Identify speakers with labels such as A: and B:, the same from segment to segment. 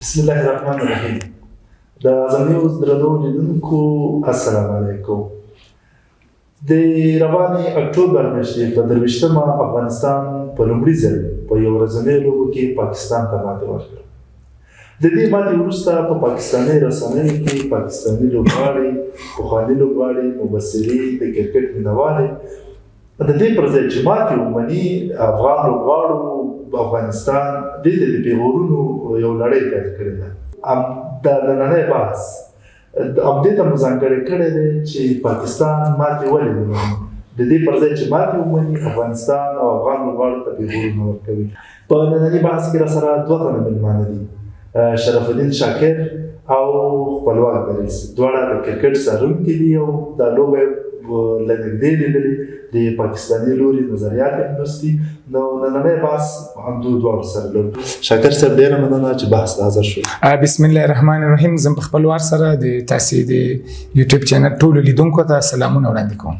A: بسم الله الرحمن الرحیم. د اعظم نیوز درنو لیدونکو، السلام علیکم. د روانې اکتوبر میاشتې په 23مه افغانستان په لومړي ځل په یو ورځنۍ لوبو کې پاکستان ته ماتې ورکړه. د دې ماتې وروسته په پاکستاني رسنیو کې پاکستاني لوبغاړي، پخواني لوبغاړي، مبصرین، د کرکټ مینهوالې د دې پر ځای چې ماتې ومني، افغان لوبغاړو، افغانستان دې ته د پیغورونو یو لړۍ پیل کړې ده. دا نننی بحث همدې ته مو ځانګړی کړی دی چې پاکستان ماتې ولې نه مني. د دې پر ځای چې ماتې ومني، افغانستان او افغان لوبغاړو ته پیغورونه ورکوي. په ننني بحث کې راسره دوه تنه مېلمانه دي، شرف الدین شاکر او خپلواک دریځ. دواړه د کرکټ څارونکي دي او دا لوبه یې له نږدې لیدلې، د پاکستاني لوري نظریات یې هم لوستي. نو نننی بحث همدو دواړو سره لرو. شاکر صاحب، ډېره مننه چې بحث ته حاضر شو.
B: بسم الله الرحمن الرحیم. زه په خپل وار سره د تاسې د یوټیوب چینل ټولو لیدونکو ته سلامونه وړاندې کوم.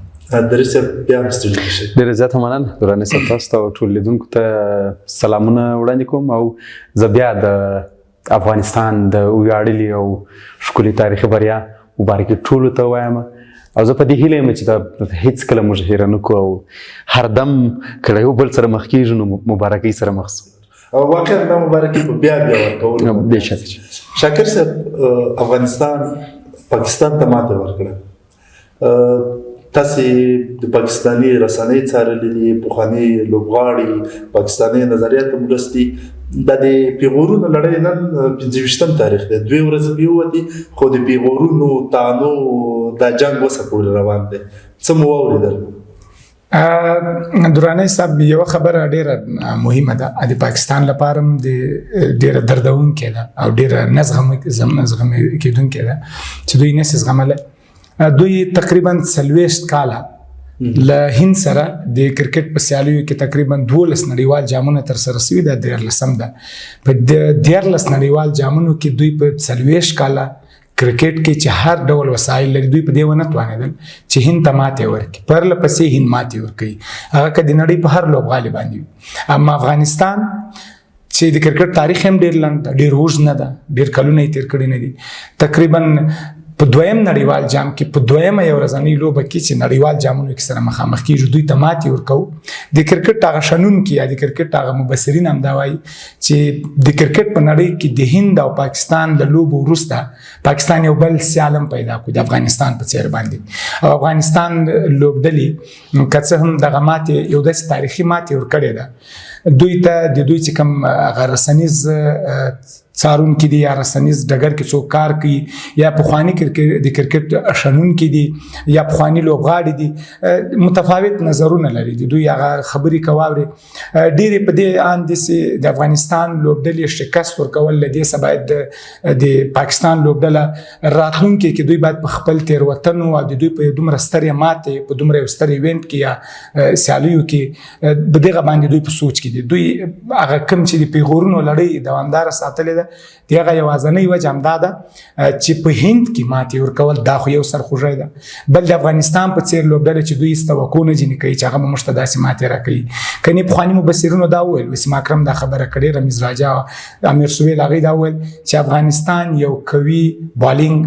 A: دریځ صاحب، بیا هم ستړي نه شئ.
C: ډېره زیاته مننه دراني صاحب، تاسو ته او ټولو لیدونکو ته سلامونه وړاندې کوم او زه بیا د افغانستان د ویاړلي او ښکلي تاریخي بریا مبارکي ټولو ته وایم او زه په دې هیله یم چې دا هیڅکله موږ هېره نه کړو او هر دم که له یو بل سره مخ کېږو نو مبارکۍ سره مخ سو.
A: او واقعا دا مبارکي په بیا بیا ورکولو.
C: بېشکه.
A: شاکر صاحب، افغانستان پاکستان ته ماته ورکړه. تاسې د پاکستاني رسنۍ څارلې دي، پخواني لوبغاړي، پاکستاني نظریات هم لوستي. دا د پیغورونو لړۍ نن 25م تاریخ دی، دوې ورځې پرې ووتې، خو د پیغورونو تانو دا جنګ اوسه پورې روان دی. څه مو واورېدل؟
B: دراني صاحب، یوه خبره ډیره مهمه ده، د پاکستان لپاره هم د ډیره دردونکې ده او ډیره نه زغم کېدونکې ده چې دوی نسي زغملی. دوی تقریبا 40 کاله له هند سره د کرکټ په سیالیو کې تقریبا 12 نړیوال جامونه تر سره سوي، دا 13م ده. په 13 نړیوال جامونو کې دوی په 40 کاله کرکټ کې چې هر ډول وسایل لري، دوی په دې ونه توانېدل چې هند ته ماتې ورکړي. پرله پسې هند ماتې ورکوي، هغه که د نړۍ په هر لوبغالي باندې وي. اما افغانستان چې د کرکټ تاریخ هم ډېر لنډ ده، ډېر اوږد نه ده، ډېر کلونه یې تېر کړي نه دي، تقریبا په دویم نړیوال جام کې په دویمه یو ورځنۍ لوبه کې چې نړیوال جامونو کې سره مخامخ کېږي، دوی ته ماتې ورکوو. د کرکټ هغه شنونکي یا د کرکټ هغه مبصرین هم دا وایي چې د کرکټ په نړۍ کې د هند او پاکستان له لوبو وروسته پاکستان یو بل سیال هم پیدا کړو د افغانستان په څېر باندې. او افغانستان لوبډلې که څه هم دغه ماتې یو داسې تاریخي ماتې ورکړې ده دوی ته، د دوی چې کوم هغه رسنیز څارونکي دي یا رسنیز ډګر کې څوک کار کوي یا پخواني کرکټ د کرکټ شنونکي دي یا پخواني لوبغاړي دي، متفاوت نظرونه لري. د دوی هغه خبرې که واورې، ډېرې په دې اند دي چې د افغانستان لوبډلې شکست ورکول، له دې څخه باید د پاکستان لوبډله راتلونکي کې دوی باید په خپل تېروتنو او د دوی په دومره سترې ماتې په دومره یو ستر event کې یا سیالیو کې په دغه باندې دوی په سوچ کې دي. دوی هغه کوم چې د پیغورونو لړۍ دوامداره ساتلې ده، د هغه یوازنۍ وجه همدا ده چې په هند کې ماتې ورکول دا خو یو سرخوږی ده، بل د افغانستان په څېر لوبډله چې دوی هېڅ توقع نه ځینې کوي چې هغه به موږ ته داسې ماتې راکوي. کني پخواني مبصرینو دا وویل، وسیم اکرم دا خبره کړې، رمیز راجا، امیر سویل، هغوی دا وویل چې افغانستان یو قوي بالینګ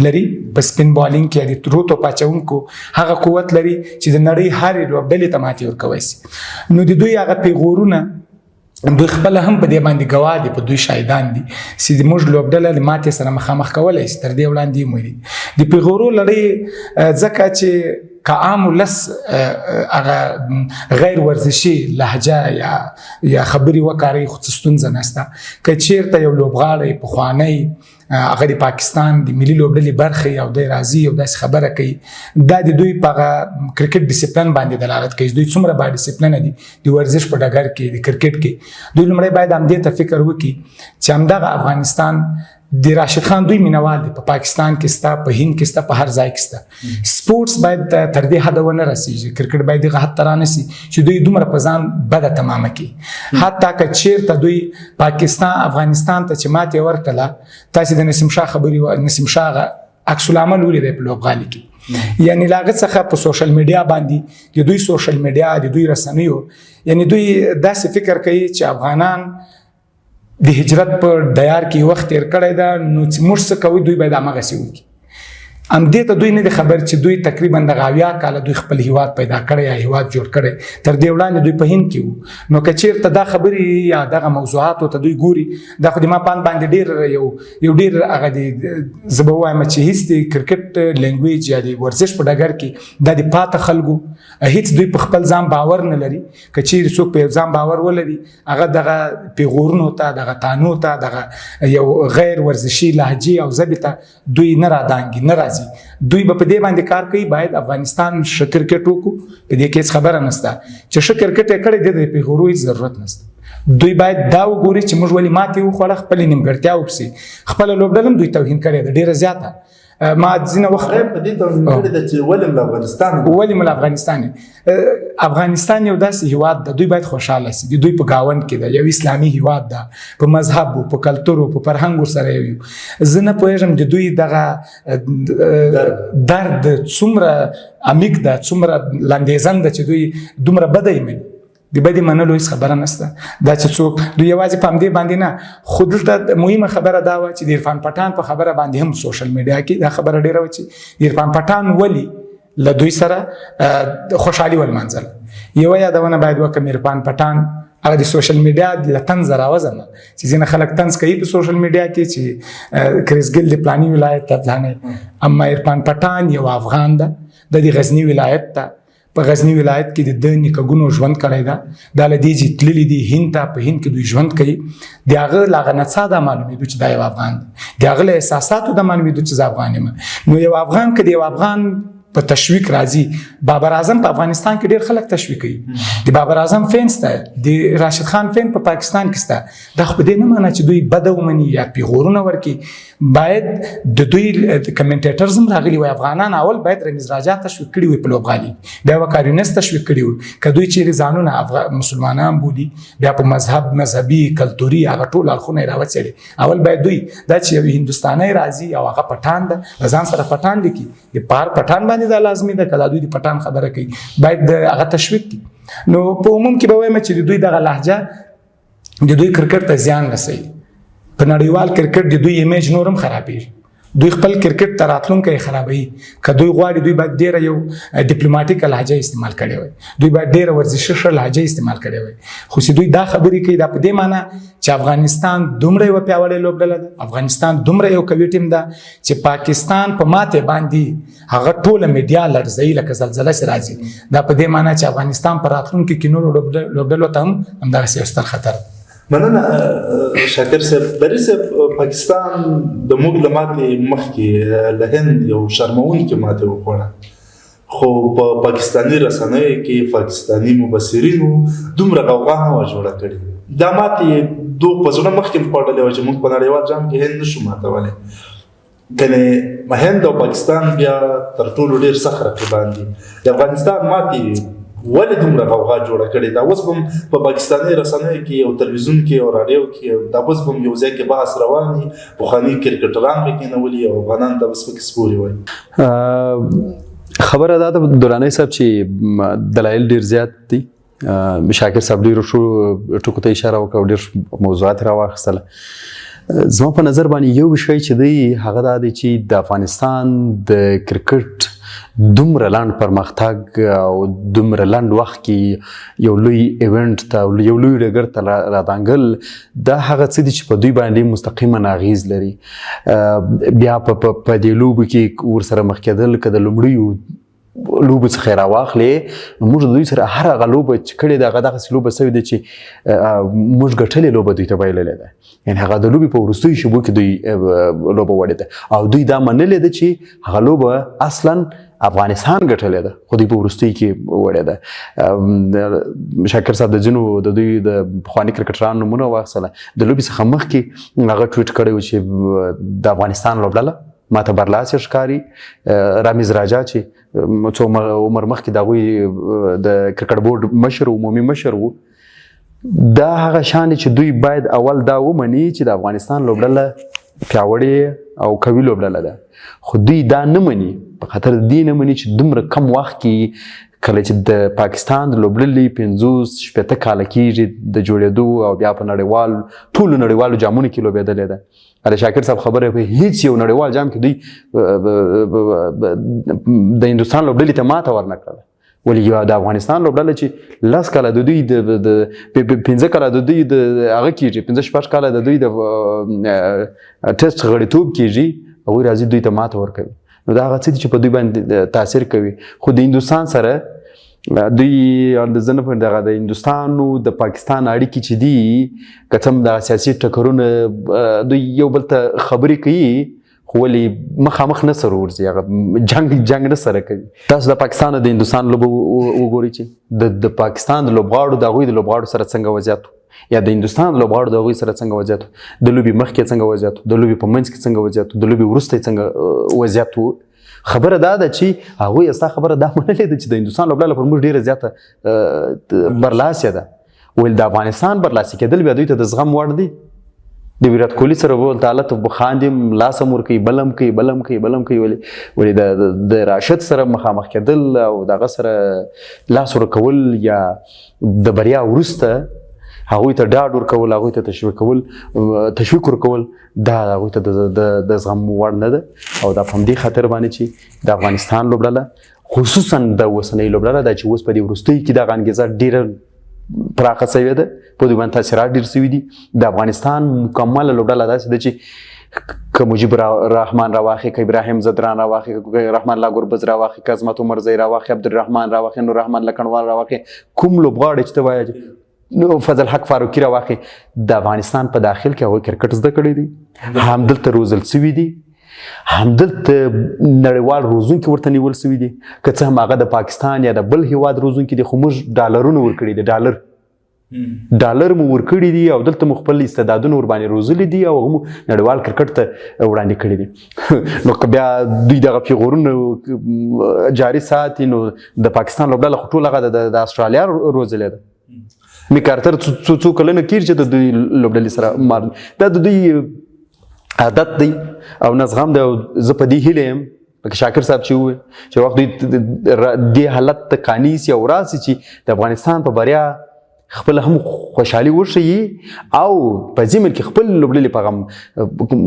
B: لري، په سپین بالینګ کې د ترو توپ اچوونکو هغه قوت لري چې د نړۍ هرې لوبډلې ته ماتې ورکوی سي. نو د دوی هغه پیغورونه دوی خپله هم په دې باندې ګواه دي، په دوی شاهدان دي چې د موږ لوبډله له ماتې سره مخامخ کولی شي. تر دې وړاندې یې ویلي د پیغورو لړۍ، ځکه چې که عام ولس هغه غیر ورزشي لهجه یا خبرې وکاروي خو څه ستونزه نشته، که چیرته یو لوبغاړی پخوانی هغه د پاکستان د ملي لوبډلې برخه او دی راځي او داسې خبره کوي، دا د دوی په هغه کرکټ ډیسپلین باندې دلالت کوي. دوی څومره با ډیسپلین دي د ورزش په ډګر کې، د کرکټ کې. دوی لومړی باید همدې ته فکر وکړي چې همدغه افغانستان د راشد خان دوی مینوال دي، په پاکستان کې سته، په هند کې سته، په هر ځای کې سته. سپورتس باید تر دې حده ونه رسیږي، کرکټ باید دغه حد ته رانه سي چې دوی دومره په ځان بده تمامه کړي. حتی که چیرته دوی پاکستان افغانستان ته چې ماتې ورکړله، تاسې د نسیم شاه خبرې، نسیم شاه هغه عکس العمل ولیدی په لوبغالي کې، یعنی له هغه څخه په سوشل میډیا باندې د دوی سوشل میډیا، د دوی رسنیو، یعنی دوی داسې فکر کوي چې افغانان د هجرت په دیار کې وخت تیر کړی ده، نو چې موږ څه کوو دوی باید هماغسې وکړي. همدې ته دوی نه دي خبر چې دوی تقریبا دغه 70 کاله دوی خپل هیواد پیدا کړی یا هیواد جوړ کړی، تر دې وړاندې دوی په هند کې وو. نو که چیرته دا خبرې یا دغه موضوعاتو ته دوی ګوري، دا خو د ما پاند باندې ډېر یو ډېر هغه دی، زه به ووایم چې هیڅ د کرکټ language یا د ورزش په ډګر کې دا د پاته خلکو هیڅ دوی په خپل ځان باور نه لري. که چیرې څوک په یو ځان باور ولري، هغه دغه پیغورونو ته، دغه تانو ته، دغه یو غیر ورزشي لهجې او ژبې ته دوی نه رادانګي، نه راځي. دوی به په دې باندې کار کوي باید افغانستان ښه کرکټ وکړو، په دې کې هیڅ خبره نشته چې ښه کرکټ یې کړی دی، د پیغورو هیڅ ضرورت نشته. دوی باید دا وګوري چې موږ ولې ماتې وخوړه، خپلې نیمګړتیاوې پسې خپله لوبډله هم دوی توهین کړې ده ډېره زیاته. ما ځینې وخت
A: هغه په دې توهین کړې ده چې ولې له افغانستان،
B: ولې له افغانستان. افغانستان یو داسې هیواد ده، دوی باید خوشحاله سي، د دوی په ګاونډ کې ده، یو اسلامي هیواد ده، په مذهب، په کلتور، په فرهنګ ورسره یو. زه نه پوهېږم د دوی دغه درد څومره عمیق ده، څومره لاندېزن ده چې دوی دومره بده یې مني. د بدې منلو هیڅ خبره نشته. دا چې څوک دوی یوازې په همدې باندې نه، خو دلته مهمه خبره دا وه چې د عرفان پټان په خبره باندې هم social media کې دا خبره ډېره وه چې عرفان پټان ولې له دوی سره خوشحالي ولمانځله. یوه یادونه باید وکړم، عرفان پټان هغه د social media له طنزه راوځم چې ځینې خلک طنز کوي په social media کې چې کریس ګیل د پلاني ولایت ته پلاني، اما عرفان پټان یو افغان ده، د غزني ولایت ته، په غزني ولایت کې د ده نیکهګونو ژوند کړی ده، دا له دې چې تللي دي هند ته، په هند کې دوی ژوند کوي. د هغه له هغه نڅا دا معلومېدو چې دا یو افغان دی، د هغه له احساساتو دا معلومېدو چې زه افغان یم. نو یو افغان که د یو افغان په تشویق راځي، بابر اعظم په افغانستان کې ډېر خلک تشویقوي، د بابر اعظم fan سته، د راشد خان fan په پاکستان کې سته. دا خو په دې نه معنا چې دوی بده ومني یا پیغورونه ورکړي. باید د دوی commentators هم راغلي وای، افغانان اول باید رمیز راجا تشویق کړي وای په لوبغالي، بیا وقار یونس تشویق کړي وای. که دوی چیرې ځانونه مسلمانان بولي، بیا په مذهب، مذهبي، کلتوري هغه ټول اړخونه یې راوڅېړي. اول باید دوی دا چې یو هندوستانی راځي او هغه پټان ده، له ځان سره پټان لیکي، د پار پټان باندې دا لازمي ده، که دا دوی د پټان خبره کوي باید هغه تشویق کړي. نو په عموم کې به وایم چې د دوی دغه لهجه د دوی کرکټ ته زیان رسوي. په نړیوال کرکټ د دوی image نور هم خرابېږي، دوی خپل کرکټ ته راتلونکی خرابوي. که دوی غواړي دوی باید ډېره یو ډیپلوماټیکه لهجه استعمال کړې وای، دوی باید ډېره ورزشي ښه لهجه استعمال کړې وای. خو چې دوی دا خبرې کوي، دا په دې معنی چې افغانستان دومره یوه پیاوړې لوبډله ده، افغانستان دومره یو قوي ټیم ده چې پاکستان په ماتې باندې هغه ټوله میډیا لړزوي لکه زلزله چې راځي. دا په دې معنی چې افغانستان په راتلونکي کې نورو لوبډلو ته هم همدغسې یو ستر خطر دی.
A: مننه شاکر صاحب. بری صاحب، پاکستان د موږ له ماتې مخکې له هند یو شرموونکې ماتې وخوړه، خو په پاکستاني رسنیو کې پاکستاني مبصرینو دومره غوغا نه وه جوړه کړې. دا ماتې یې دوه په زړه مخکې هم خوړلې وه چې موږ په نړیوال جام کې هند نشو ماتولی. کنې هند او پاکستان بیا تر ټولو ډېر سخت رقیبان دي. د افغانستان ماتې ولې دومره غوغا جوړه کړې ده؟ اوس به هم په پاکستاني رسنیو کې او تلویزیون کې او راډیو کې دا اوس به هم یو ځای کې بحث روان وي، پخواني کرکټران به کېنولي او افغانان ته به سپکې سپورې وایي.
C: خبره دا ده دراني صاحب چې دلایل ډېر زیات دي. شاکر صاحب ډېرو ښو ټکو ته اشاره وکړه او ډېر موضوعات راواخیستله. زما په نظر باندې یو شی چې دی هغه دا دی چې د افغانستان د کرکټ دومره لنډ پرمختګ او دومره لنډ وخت کې یو لوی event ته او یو لوی ډګر ته رادانګل، دا هغه څه دي چې په دوی باندې مستقیما اغیز لري. بیا په دې لوبو کې ورسره مخ کېدل، که د لومړیو لوبو څخه یې راواخلې، نو موږ د دوی سره هر هغه لوبه چې کړې ده هغه دغسې لوبه سوې ده چې موږ ګټلې لوبه دوی ته بایللې ده. یعنې هغه د لوبې په وروستیو شېبو کې دوی لوبه وړې ده او دوی دا منلې ده چې هغه لوبه اصلا افغانستان ګټلې ده، خو دوی په وروستیو کې وړې ده. شاکر صاحب د ځینو د دوی د پخواني کرکټرانو نومونه واخیستله. د لوبې څخه مخکې هغه ټویټ کړی و چې د افغانستان لوبډله ماته برلاسې ښکاري. رامیز راجا چې څو عمر مخکې د هغوی د کرکټ بورډ مشر، عمومي مشر و، دا هغه شان دی چې دوی باید اول دا ومني چې د افغانستان لوبډله پیاوړې او قوي لوبډله ده، خو دوی دا نه مني، په خاطر دې نه مني چې دومره کم وخت کې کله چې د پاکستان د لوبډلې 50-60 کاله کېږي د جوړېدو او بیا په نړیوال ټولو نړیوالو جامونو کې لوبېدلې ده. د شاکر صاحب خبره په هیڅ یو نړیوال جام کې دوی د هندوستان لوبډلې ته ماته ورنه کړله. ولې یو د افغانستان لوبډله چې 10 کاله د دوی د 5 کاله د دوی د هغه کېږي، 5-6 کاله د دوی د ټیسټ غړیتوب کېږي، هغوی راځي دوی ته ماته ورکوي. نو دا هغه څه دي چې په دوی باندې تاثیر کوي. خو د هندوستان سره دوی زه نه پوهېږم دغه د هندوستان او د پاکستان اړیکې چې دي، که څه هم دغه سیاسي ټکرونه دوی یو بل ته خبرې کوي، خو ولې مخامخ نه سره ورځي، هغه جنګ نه سره کوي. تاسو د پاکستان او د هندوستان لوبه وګورئ چې د پاکستان د لوبغاړو د هغوی د لوبغاړو سره څنګه وضعیت و، یا د هندوستان د لوبغاړو د هغوی سره څنګه وضعیت و، د لوبې مخکې څنګه وضعیت و، د لوبې په منځ کې څنګه وضعیت و، د لوبې وروسته یې څنګه وضعیت و. خبره دا ده چې هغوی ستا خبره دا منلې ده چې د هندوستان لوبډله پر موږ ډېره زیاته برلاسې ده. ویل د افغانستان برلاسي کېدل بیا دوی ته د زغم وړ دی. د ویرات کوهلي سره ورته حالت خاندي، لاس هم ورکوي، بل هم کوي، بل هم کوي، بل هم کوي. ولې د راشد سره مخامخ کېدل او د هغه سره لاس ورکول یا د بریا وروسته هغوی ته ډاډ ورکول، هغوی ته تشویق ورکول، دا هغوی ته د زغم وړ نه ده. او دا په همدې خاطر باندې چې د افغانستان لوبډله خصوصا د اوسنۍ لوبډله دا چې اوس په دې وروستیو کې دغه انګېزه ډېره پراخه سوې ده، په دوی باندې تاثیرات ډېر سوي دي. د افغانستان مکمله لوبډله داسې ده چې که مجیب الرحمن راواخلي، که ابراهیم ځدران راواخلي، که رحمان الله ګربز راواخلي، که عظمت عمرزی راواخلي، عبدالرحمن راواخلي، نور رحمان لکڼوال راواخلي، کوم لوبغاړی چې ته وایې نو فضل حق فاروقي راواخلي، د افغانستان په داخل کې هغوی کرکټ زده کړی دی، همدلته روزل سوي دي، همدلته نړیوال روزونکي ورته نیول سوي دي. که څه هم هغه د پاکستان یا د بل هیواد روزونکي دي، خو موږ ډالرونه ورکړي دي، ډالر مو ورکړي دي او دلته مو خپل استعدادونه ورباندې روزلي دي او هغه مو نړیوال کرکټ ته وړاندې کړي دي. نو که بیا دوی دغه پیغورونه جاري ساتي، نو د پاکستان لوبډله خو ټول هغه د اسټرالیا روزلې ده. میکارتر څو څو کلونه کېږي چې د دوی لوبډلې سره مار، دا د دوی عادت دی او نه زغم دی. او زه په دې هیله یم لکه شاکر صاحب چې وویل چې وخت دوی دې حالت ته قانع سي او راسي چې د افغانستان په بریا خپل هم خوشحالي وښيي او په ضمن کې خپل لوبډلې په هغه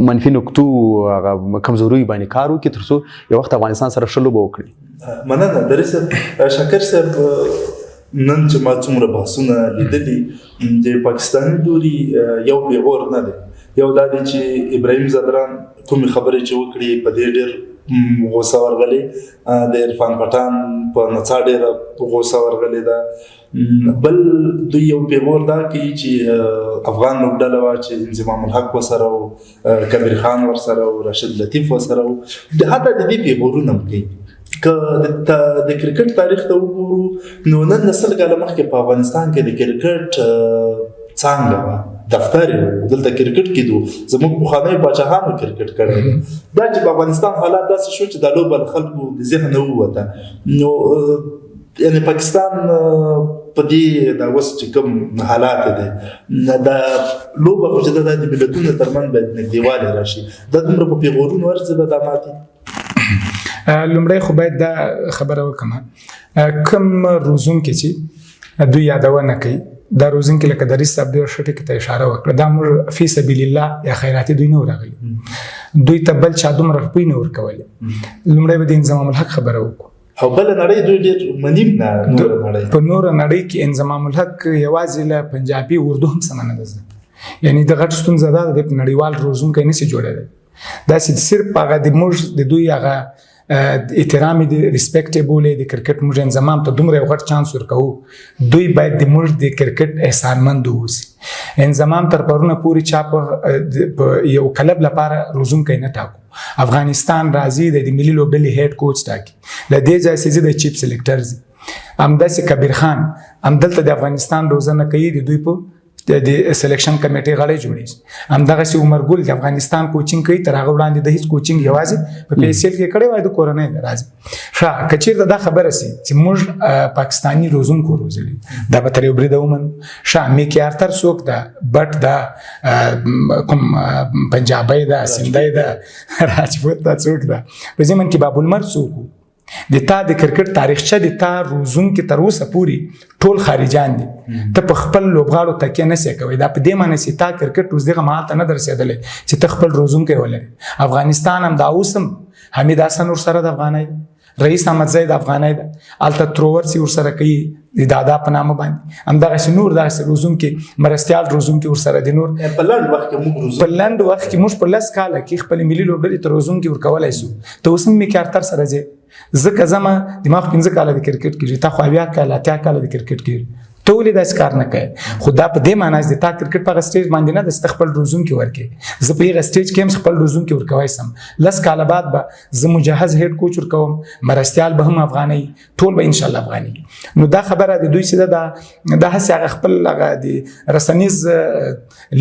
C: منفي نقطو هغه کمزوریو باندې کار وکړي تر څو یو وخت افغانستان سره ښه لوبه وکړي.
A: مننه درې صاحب. شاکر صاحب، نن چې ما څومره بحثونه لیدلي د پاکستاني لوري یو پیغور نه دی، یو دا دی چې ابراهیم ځدران کومې خبرې چې وکړي په دې ډېر غوسه ورغلې، د عرفان پټان په نڅا ډېره غوسه ورغلې ده. بل دوی یو پیغور دا کوي چې افغان لوبډله وه چې انضمام الحق ورسره و، کبیر خان ورسره و، راشد لطیف ورسره و، حتی د دې پیغورونه هم کوي. که د کرکټ تاریخ ته وګورو نو نن د 100 کاله مخکې په افغانستان کې د کرکټ څانګه وه، دفتر یې و، دلته کرکټ کېدو، زموږ پخوانیو پاچاهانو کرکټ کړی دی. دا چې په افغانستان حالات داسې شو چې دا لوبه له خلکو د ذهنه ووته، نو یعنې پاکستان په دې دا اوس چې کوم حالات دی، دا لوبه خو چې ده دا د ملتونو ترمنځ باید نږدېوالی راشي، دا دومره په پیغورونو ارزي ده دا ماتې.
B: لومړی خو باید دا خبره وکړم، کوم روزونکي چې دوی یادونه کوي، دا روزونکي لکه دریس صاحب ډېر ښه ټکي ته اشاره وکړه، دا موږ فی سبیل الله یا خیراتي دوی نه وو راغلي، دوی ته بل چا دومره روپۍ نه ورکولې. لومړی به د انضمام الحق خبره وکړو.
A: او بله نړۍ دوی ډېر منیم نه، نوره نړۍ.
B: په نوره نړۍ کې انضمام الحق یوازې له پنجابي اردو هم سمه نه ده زده، یعنې د غټ ستونزه دا ده د نړیوال روزونکی نه شي جوړېدی، داسې صرف هغه د موږ د دوی هغه احترام دی، ریسپیکټ یې بولي، د کرکټ موږ انضمام ته دومره یو غټ چانس ورکوو، دوی باید د موږ د کرکټ احسانمند واوسي. انضمام تر پرونه پورې چا په یو کلب لپاره روزونکی نه ټاکو. افغانستان راځي د ملي لوبډلې هیډ کوچ ټاکي، له دې ځای څخه د چیف سلیکټر ځي. همداسې کبیر خان همدلته د افغانستان روزنه کوي، د دوی په د سلیکشن کمیټې غړی جوړیږي. همدغسې عمر ګل د افغانستان کوچینګ کوي، تر هغه وړاندې د هیڅ کوچینګ یوازې په پی ایس ایل کې کړی وای، د کورنۍ نه راځي. ښه، که چېرته دا خبره سي چې موږ پاکستاني روزونکو روزلي، دا به تر یو بریده ومنو. ښه، میکي ارتر څوک ده؟ بټ ده، کوم پنجابی ده، سندی ده، راجپوت ده، څوک ده؟ په ضمن کې بابولمر څوک و؟ د تا د کرکټ تاریخچه د تا روزونکي تر اوسه پوري ټول خارجان دي، ته په خپل لوبغاړو تکیه نه سې کوي. دا په دې معنی چې تا کرکټ اوس دغه مهال ته نه درسېدلی چې ته خپل روزونکی ولرې. افغانستان هم دا اوس هم حمید حسن ورسره د افغانۍ، رئیس احمدزی د افغانۍ ده، هلته ترور سي ورسره کوي د دادا په نامه باندې، همدغسې نور دغسې روزونکي مرستیال روزونکي ورسره دي. نور
A: په لنډ وخت کې موږ
B: په لنډ وخت کې موږ په 10 کاله کې خپل ملي لوبډلې ته روزونکي ورکولای سو. ته اوس هم میکارتر سره ځې، ځکه زما دماغ 5 کاله د کرکټ کېږي، تا خو 70 کاله 80 کاله د کرکټ کېږي، ته ولې داسې کار نه کوې؟ خو دا په دې معنی چې تا کرکټ په هغه stage باندې نه ده چې ته خپل روزونکي ورکې. زه په هغه stage کې هم خپل روزونکي ورکوای سم. 10 کاله بعد به زه مجهز head coach ورکوم، مرستیال به هم افغاني، ټول به ان شاء الله افغاني. نو دا خبره د دوی چې ده دا هسې هغه خپل هغه د رسنیز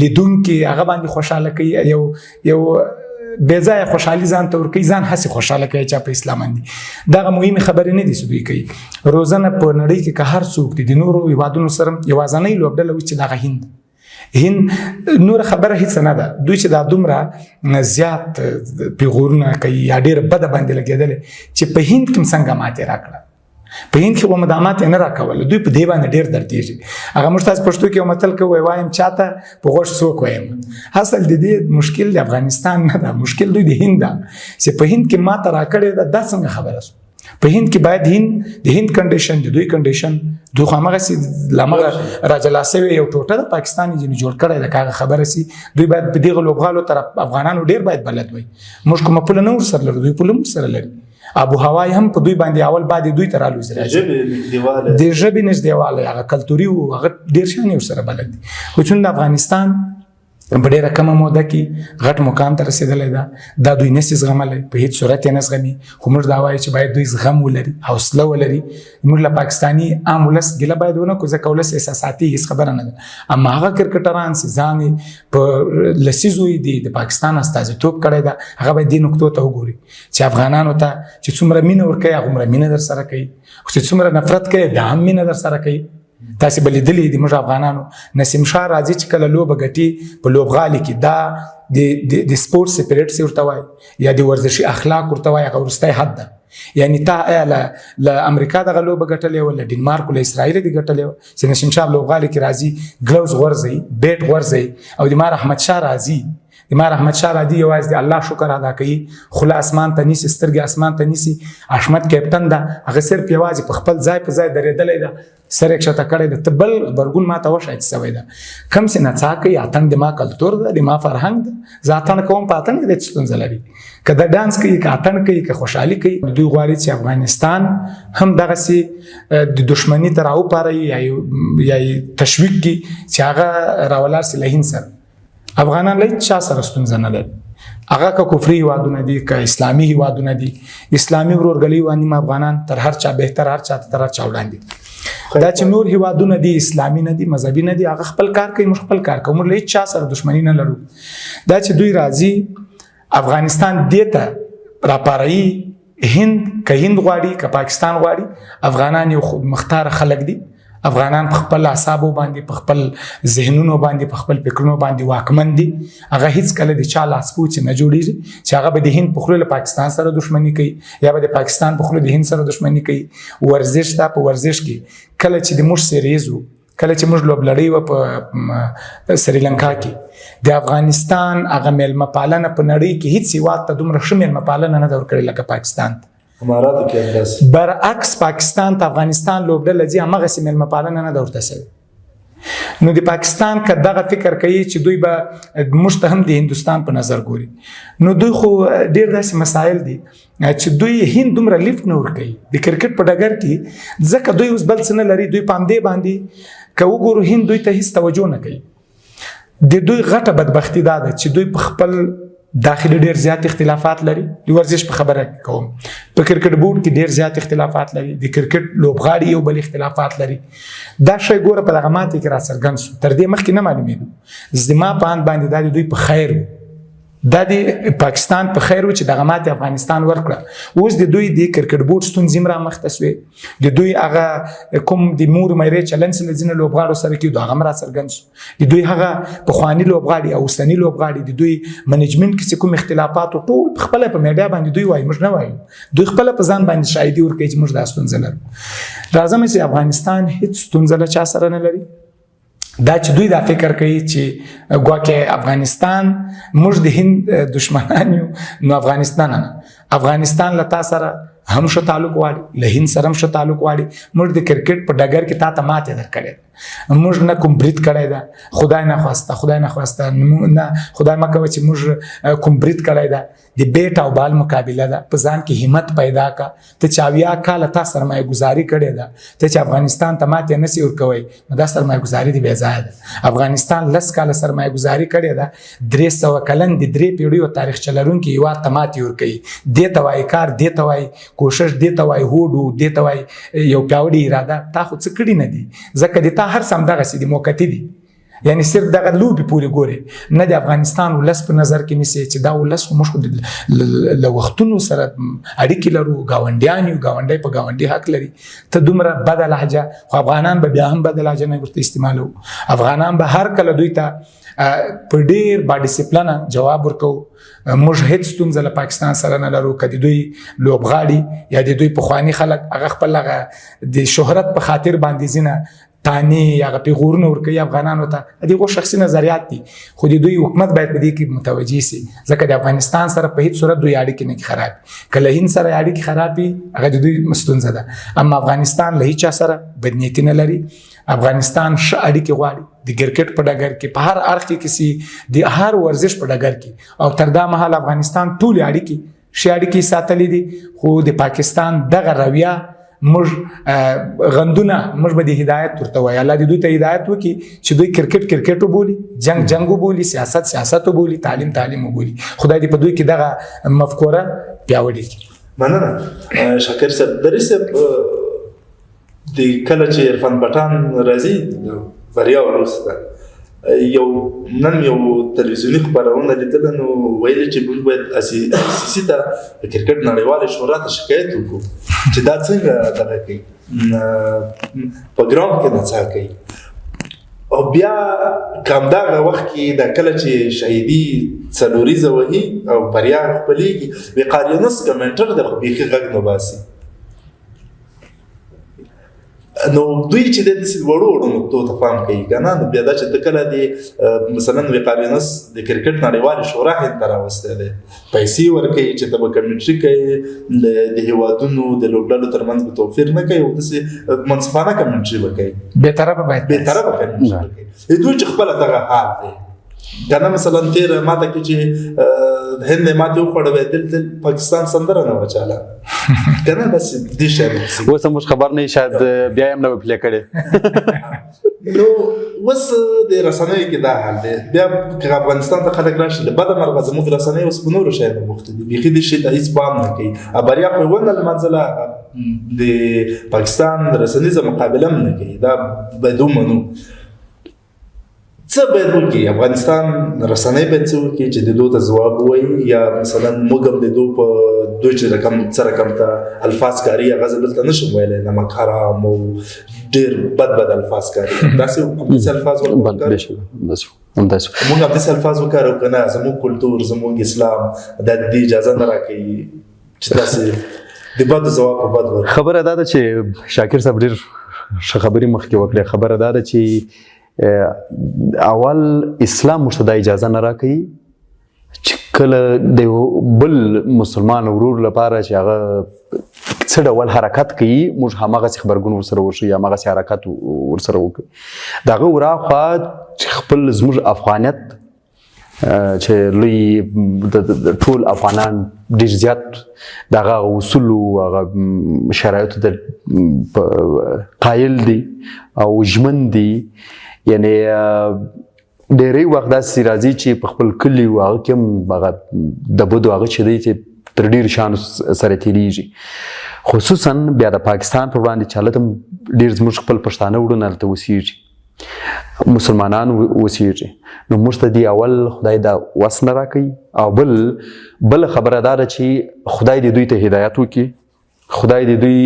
B: لیدونکي هغه باندې خوشحاله کوي، یو یو بې ځایه خوشحالي ځان ته ورکوي، ځان هسې خوشحاله کوي چا په اسلام باندې. دغه مهمې خبرې نه دي چې دوی کوي. روزنه په نړۍ کې که هر څوک دي د نورو هیوادونو سره یوازنۍ لوبډله اوس چې دغه هند نور خبره هیڅ نه ده. دوی چې دا دومره زیات پیغورونه کوي یا ډېره بده باندې لګېدلې چې په هند کې څنګه ماتې راکړه، په هند کې خو مدامات یې نه راکول، دوی په دې باندې ډېر دردېږي. هغه موږ تاسو پښتو کې یو متل کوي، وایم چاته په غوږ څوک وایم. اصل د دې مشکل د افغانستان نه ده، مشکل دوی د هند ده چې په هند کې ماته راکړې ده. دا څنګه خبره سو؟ په هند کې باید هند د هند condition د دوی condition دوی خو هماغسې له هماغه راجلا سوی یو ټوټه د پاکستان یې ځینې جوړ کړی ده. که هغه خبره سي دوی باید په دغه لوبغالو تر افغانانو ډېر باید بلد وای. موږ کومه پوله نه ورسره لرو، دوی پوله موږ سره لري. ابو هوا هم په دوی باندې اول بعد دوی ته رالوځي، د ژبې نږدېوالی هغه کلتوري و، هغه ډېر شیان یې ورسره بلد دي. خو چون د افغانستان په ډېره کمه موده کې غټ مقام ته رسېدلی ده، دا دوی نسي زغملی، په هیڅ صورت یې نه زغمي. خو موږ دا وایو چې باید دوی زغم ولري، حوصله ولري. موږ له پاکستاني عام ولس ګیله باید ونه کړو، ځکه ولس احساساتي هیڅ خبره نه ده. اما هغه کرکټران چې ځان یې په لسیزو یې د پاکستان استازیتوب کړی ده، هغه باید دې نقطو ته وګوري چې افغانانو ته چې څومره مینه ورکوي هغومره مینه در سره کوي، خو چې څومره نفرت کوي دا هم مینه در سره کوي. تاسې به لیدلي دي موږ افغانانو نسیم شاه راځي چې کله لوبه ګټي په لوبغالي کې، دا د sport spirit ورته وایي یا د ورزشي اخلاق ورته وایي، هغه وروستی حد ده. یعنی تا آیا له امریکا دغه لوبه ګټلې وه، له ډنمارک له اسرائیل دې ګټلې وه چې نسیم شاه لوبغالي کې راځي gloves غورځوي، bat غورځوي، او د مار احمد شاه راځي، د مار احمد شاه راځي یوازې د الله شکر ادا کوي، خوله اسمان ته نیسي، سترګې اسمان ته نیسي، حشمت کیپټن ده، هغه صرف یوازې په خپل ځای په ځای درېدلی ده، سر یې کښته کړی ده. ته بل غبرګون ما ته وښایه چې سوی ده، کم چې نڅا کوي اتڼ د ما کلتور ده، د ما فرهنګ ده، زه اتڼ کوم، په اتڼ کې د څه ستونزه لري؟ که د ډانس کوي، که اتڼ کوي، که خوشحالي کوي. دوی غواړي چې افغانستان هم دغسې د دښمني ته راوپاروي یا یې تشویق کړي چې هغه راولاړ سي له هند سره. افغانان له هیڅ چا سره ستونزه نه لري، هغه که کفري هیوادونه دي که اسلامي هیوادونه دي. اسلامي ورورګلوي باندې افغانان تر هر چا بهتر، هر چا تر هر چا وړاندې دي. دا چې نور هیوادونه دي اسلامي نه دي، مذهبي نه دي، هغه خپل کار کوي، موږ خپل کار کوو، موږ له هیڅ چا سره دښمني نه لرو. دا چې دوی راځي افغانستان دې ته راپاروي، هند که هند غواړي که پاکستان غواړي، افغانان یو مختار خلک دي. افغانان په خپل اعصابو باندې، په خپل ذهنونو باندې، په خپل فکرونو باندې واکمن دي. هغه هیڅ کله د چا لاسپوڅي نه جوړیږي چې هغه به د هند په خوله له پاکستان سره دښمني کوي یا به د پاکستان په خوله د هند سره دښمني کوي. ورزش ته په ورزش کې کله چې د موږ series وو، کله چې موږ لوبلړۍ وه په سریلانکا کې، د افغانستان هغه میلمه پالنه په نړۍ کې هیڅ هیواد ته دومره ښه میلمه پالنه نه ده ورکړې لکه پاکستان ته.
A: اماراتو کې همداسې.
B: برعکس پاکستان ته افغانستان لوبډله ځي، هماغسې میلمه پالنه نه ده ورته سوې. نو د پاکستان که دغه فکر کوي چې دوی به موږ ته هم د هندوستان په نظر ګوري، نو دوی خو ډېر داسې مسایل دي چې دوی هند دومره lift نه ورکوي د کرکټ په ډګر کې، ځکه دوی اوس بل څه نه لري. دوی په همدې باندې که وګورو هند دوی ته هیڅ توجه نه کوي. د دوی غټه بدبختي دا ده چې دوی په خپل داخلي ډېر زیات اختلافات لري. د ورزش په خبره کوم، په کرکټ بورډ کې ډېر زیات اختلافات لري، د کرکټ لوبغاړي یو بل اختلافات لري. دا شی ګوره په دغه ماتې کې راڅرګند سو، تر دې مخکې نه معلومېدو. زما په اند باندې دا د دوی په خیر و. دا د پاکستان په خیر و چې دغه ماتې افغانستان ورکړه. اوس د دوی د کرکټ بورډ ستونزې هم رامخته سوې، د دوی هغه کوم د مور میرې چلند چې له ځینو لوبغاړو سره کېدو هغه هم راڅرګند سو، د دوی هغه پخواني لوبغاړي او اوسني لوبغاړي، د دوی منیجمنټ کې چې کوم اختلافات وو ټول خپله په میډیا باندې دوی وایي، موږ نه وایو، دوی خپله په ځان باندې شاهدي ورکوي چې موږ دا ستونزه لرو. راځم چې افغانستان هیڅ ستونزه له چا سره نه لري. دا چې دوی دا فکر کوي چې ګواکې افغانستان موږ د هند دشمنان یو، نو افغانستان نه، افغانستان له تا سره هم ښه تعلق غواړي، له هند سره هم ښه تعلق غواړي. موږ د کرکټ په ډګر کې تا ته ماتې درکړې ده، موږ نه کوم برید کړی ده، خدای نه خواسته، خدای نه خواسته، نه خدای مه کوه چې موږ کوم برید کړی ده. د بیټ او بال مقابله ده، په ځان کې همت پیدا کا. ته چې 70 کاله تا سرمایه ګذاري کړې ده، ته چې افغانستان ته ماتې نه سې ورکوی، نو دا سرمایه ګذاري دې بې ځایه ده. افغانستان 10 کاله سرمایه ګذاري کړې ده، 300 کلن د 3 پیړیو تاریخچه لرونکي هېواد ته ماتې ورکوي. دې ته وایي کار، دې ته وایي کوشش، دې ته وایي هوډ، دې ته وایي یو پیاوړې اراده. تا خو څه کړي نه دي، ځکه د تا هر څه همدغسې دي، موقتي دي، یعنی صرف دغه لوبې پورې ګورې، نه د افغانستان ولس په نظر کې نیسي چې دا ولس خو موږ خو له وختونو سره اړیکې لرو، ګاونډیان یو، ګاونډی په ګاونډي حق لري. ته دومره بده لهجه، خو افغانان به بیا هم بده لهجه نه ورته استعمالوو. افغانان به هر کله دوی ته په ډېر با ډیسپلنه جواب ورکوو. موږ هیڅ ستونزه له پاکستان سره نه لرو. که د دوی لوبغاړي یا د دوی پخواني خلک هغه خپل هغه د شهرت په خاطر باندې ځینه تانې یا هغه پیغورونه ورکوي افغانانو ته، د هغو شخصي نظریات دي، خو د دوی حکومت باید په دې کې متوجه سي، ځکه د افغانستان سره په هیڅ صورت دوی اړیکې نه خراب. که له هند سره اړیکې خراب وي هغه د دوی ستونزه ده، اما افغانستان له هیچا سره بدنیتي نه لري. افغانستان ښه اړیکې غواړي د کرکټ په ډګر کې، په هر اړخ کې کسي، د هر ورزش په ډګر کې، او تر دا مهال افغانستان ټولې اړیکې ښې اړیکې ساتلې دي. خو د پاکستان دغه رویه موږ غندونه، موږ به د هدایت ورته وایو، الله دې دوی ته هدایت وکړي چې دوی کرکټ کرکټ وبولي، جنگ جنگ وبولي، سیاست سیاست وبولي، تعلیم تعلیم وبولي. خدای دې په دوی کې دغه مفکوره پیاوړې کړي.
A: مننه شاکر صاحب. درې صاحب، د کله چې عرفان پټان راځي بریا وروسته، یو نن یو تلویزیوني خپرونه لیدله، نو ویل چې موږ باید آی سي سي ته د کرکټ نړیوالې شورا ته شکایت وکړو چې دا څنګه دغه کوي، په ګراوند کې نڅا کوي. او بیا همدغه وخت کې دا کله چې شهیدي څلوریزه وهي او بریا خپلېږي، وقار یونس کمنټر دی خو بیخي غږ نه باسي. نو دوی چې د داسې وړو وړو نقطو ته پام کوي که نه، نو بیا دا چې ته کله د مثلا وقار یونس د کرکټ نړیوالې شورا هند ته راوستی دی، پیسې ورکوي چې ته به کمنټري کوې، د هېوادونو د لوبډلو ترمنځ به توپیر نه کوي او داسې منصفانه کمنټري به کوي،
B: بېطرفه باید
A: بېطرفه کمنټري به کوي. دوی چې خپله دغه حال دی که نه، مثلا تېره ماته کې چې هند یې ماتې وخوړه، وایي دلته پاکستان سندره نه وچاله که نه، بس دې شی
C: اوس هم موږ خبر نه یو، شاید بیا یې هم نه وي پلې کړې.
A: نو اوس د رسنیو کې دا حال دی. بیا که افغانستان ته خلک راشي، له بده مرغه زموږ رسنۍ اوس په نورو شیانو بوختې دي، بیخي دې شي ته هېڅ پام نه کوي. بریا خو یې ونه لمانځله، د پاکستان رسنیزه مقابله هم نه کوي، دا باید ومنو. څه باید وکړي افغانستان رسنۍ؟ باید څه وکړي چې د دوی ته ځواب ووایي؟ یا مثلا موږ هم د دوی په دوی چې رقم څه رقم ته الفاظ کاري، هغه زه دلته نشم ویلی، نمک حرام او ډېر بد بد الفاظ کاري، داسې همداسې الفاظ ورته
C: همداسې
A: موږ همداسې الفاظ وکارو که نه، زموږ کلتور، زموږ اسلام دا د دې اجازه نه راکوي چې داسې د بدو ځواب په بد ورکړو.
C: خبره دا ده چې شاکر صاحب ډېر ښه خبرې مخکې وکړې. خبره دا ده چې اول اسلام موږ ته دا اجازه نه راکوي چې کله د یو بل مسلمان ورور لپاره چې هغه څه ډول حرکت کوي، موږ هماغسې غبرګون ورسره وښیو، هماغسې حرکت ورسره وکړو. د هغه وراخوا چې خپل زموږ افغانیت چې لوی ټول افغانان ډېر زیات د هغه اصولو هغه شرایطو ته قایل دي او ژمن دي. یعنی ډېری وخت داسې راځي چې په خپل کلي او هغه کې هم هغه د بدو هغه چې دی چې تر ډېرو شیانو سره تېرېږي، خصوصا بیا د پاکستان پر وړاندې چې هلته هم ډېر زموږ خپل پښتانه وروڼه هلته اوسېږي. مسلمانان اوسیږي. نو موږ ته دی اول خدای دا وس نه راکوي، او بل خبره دا ده چې خدای دې دوی ته هدایت وکړي، خدای دې دوی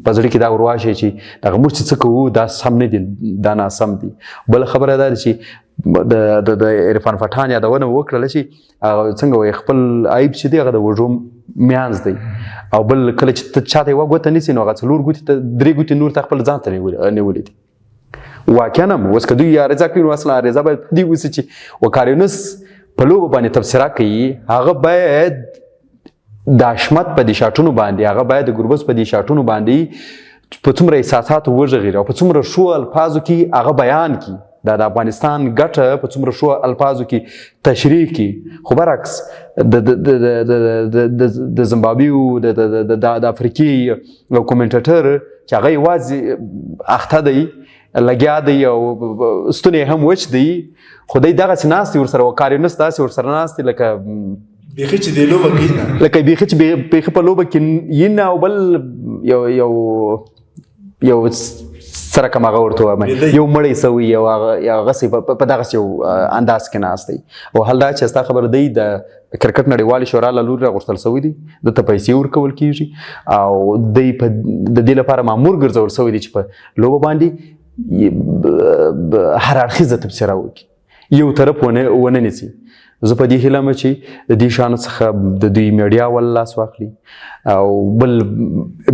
C: په زړه کې دا ورواچوي چې دغه موږ چې څه کوو دا سم نه دي، دا ناسم دي. بل خبره دا ده چې د عرفان پټان یادونه وکړله چې هغه څنګه وایي خپل عیب چې دی هغه د وږو میانځ دی، او بل کله چې ته چاته یوه ګوته نیسې نو هغه څلور ګوتې ته درې ګوتې نور ته خپل ځان ته نیولې دي. واقعا هم اوس که دوی عریضه کوي نو اصلا عریضه باید په دې وسي چې وقار یونس په لوبه باندې تبصره کوي، هغه باید د حشمت په دې شاټونو باندې، هغه باید د ګربز په دې شاټونو باندې په څومره احساساتو وږغېږي او په څومره ښو الفاظو کې هغه بیان کړي، دا د افغانستان ګټه په څومره ښو الفاظو کې تشریح کړي. خو برعکس د زمبابوې د افریقې یو commentator چې هغه یوازې اخته دی، لګیا دی او ستونی هم وچ دی، خو دی دغسې ناست دی ورسره، وقار یونس داسې ورسره ناست دی لکه
A: بیخي چې د لوبه کې نه،
C: لکه بیخي چې بیخي په لوبه کې یې نه، او بل یو یو یو سره کوم هغه ورته وایم، یو مړی سوی، یو هغسې په دغسې یو انداز کې ناست دی. او حال دا چې ستا خبره دی د کرکټ نړیوالې شورا له لوري راغوښتل سوی دی، ده ته پیسې ورکول کېږي او دی په د دې لپاره مامور ګرځول سوی دی چې په لوبه باندې هر اړخیزه تبصره وکړي، یو طرف ونه نیسي. زه په دې هیله یم چې د دې شیانو څخه د دوی میډیا ول لاس واخلي، او بل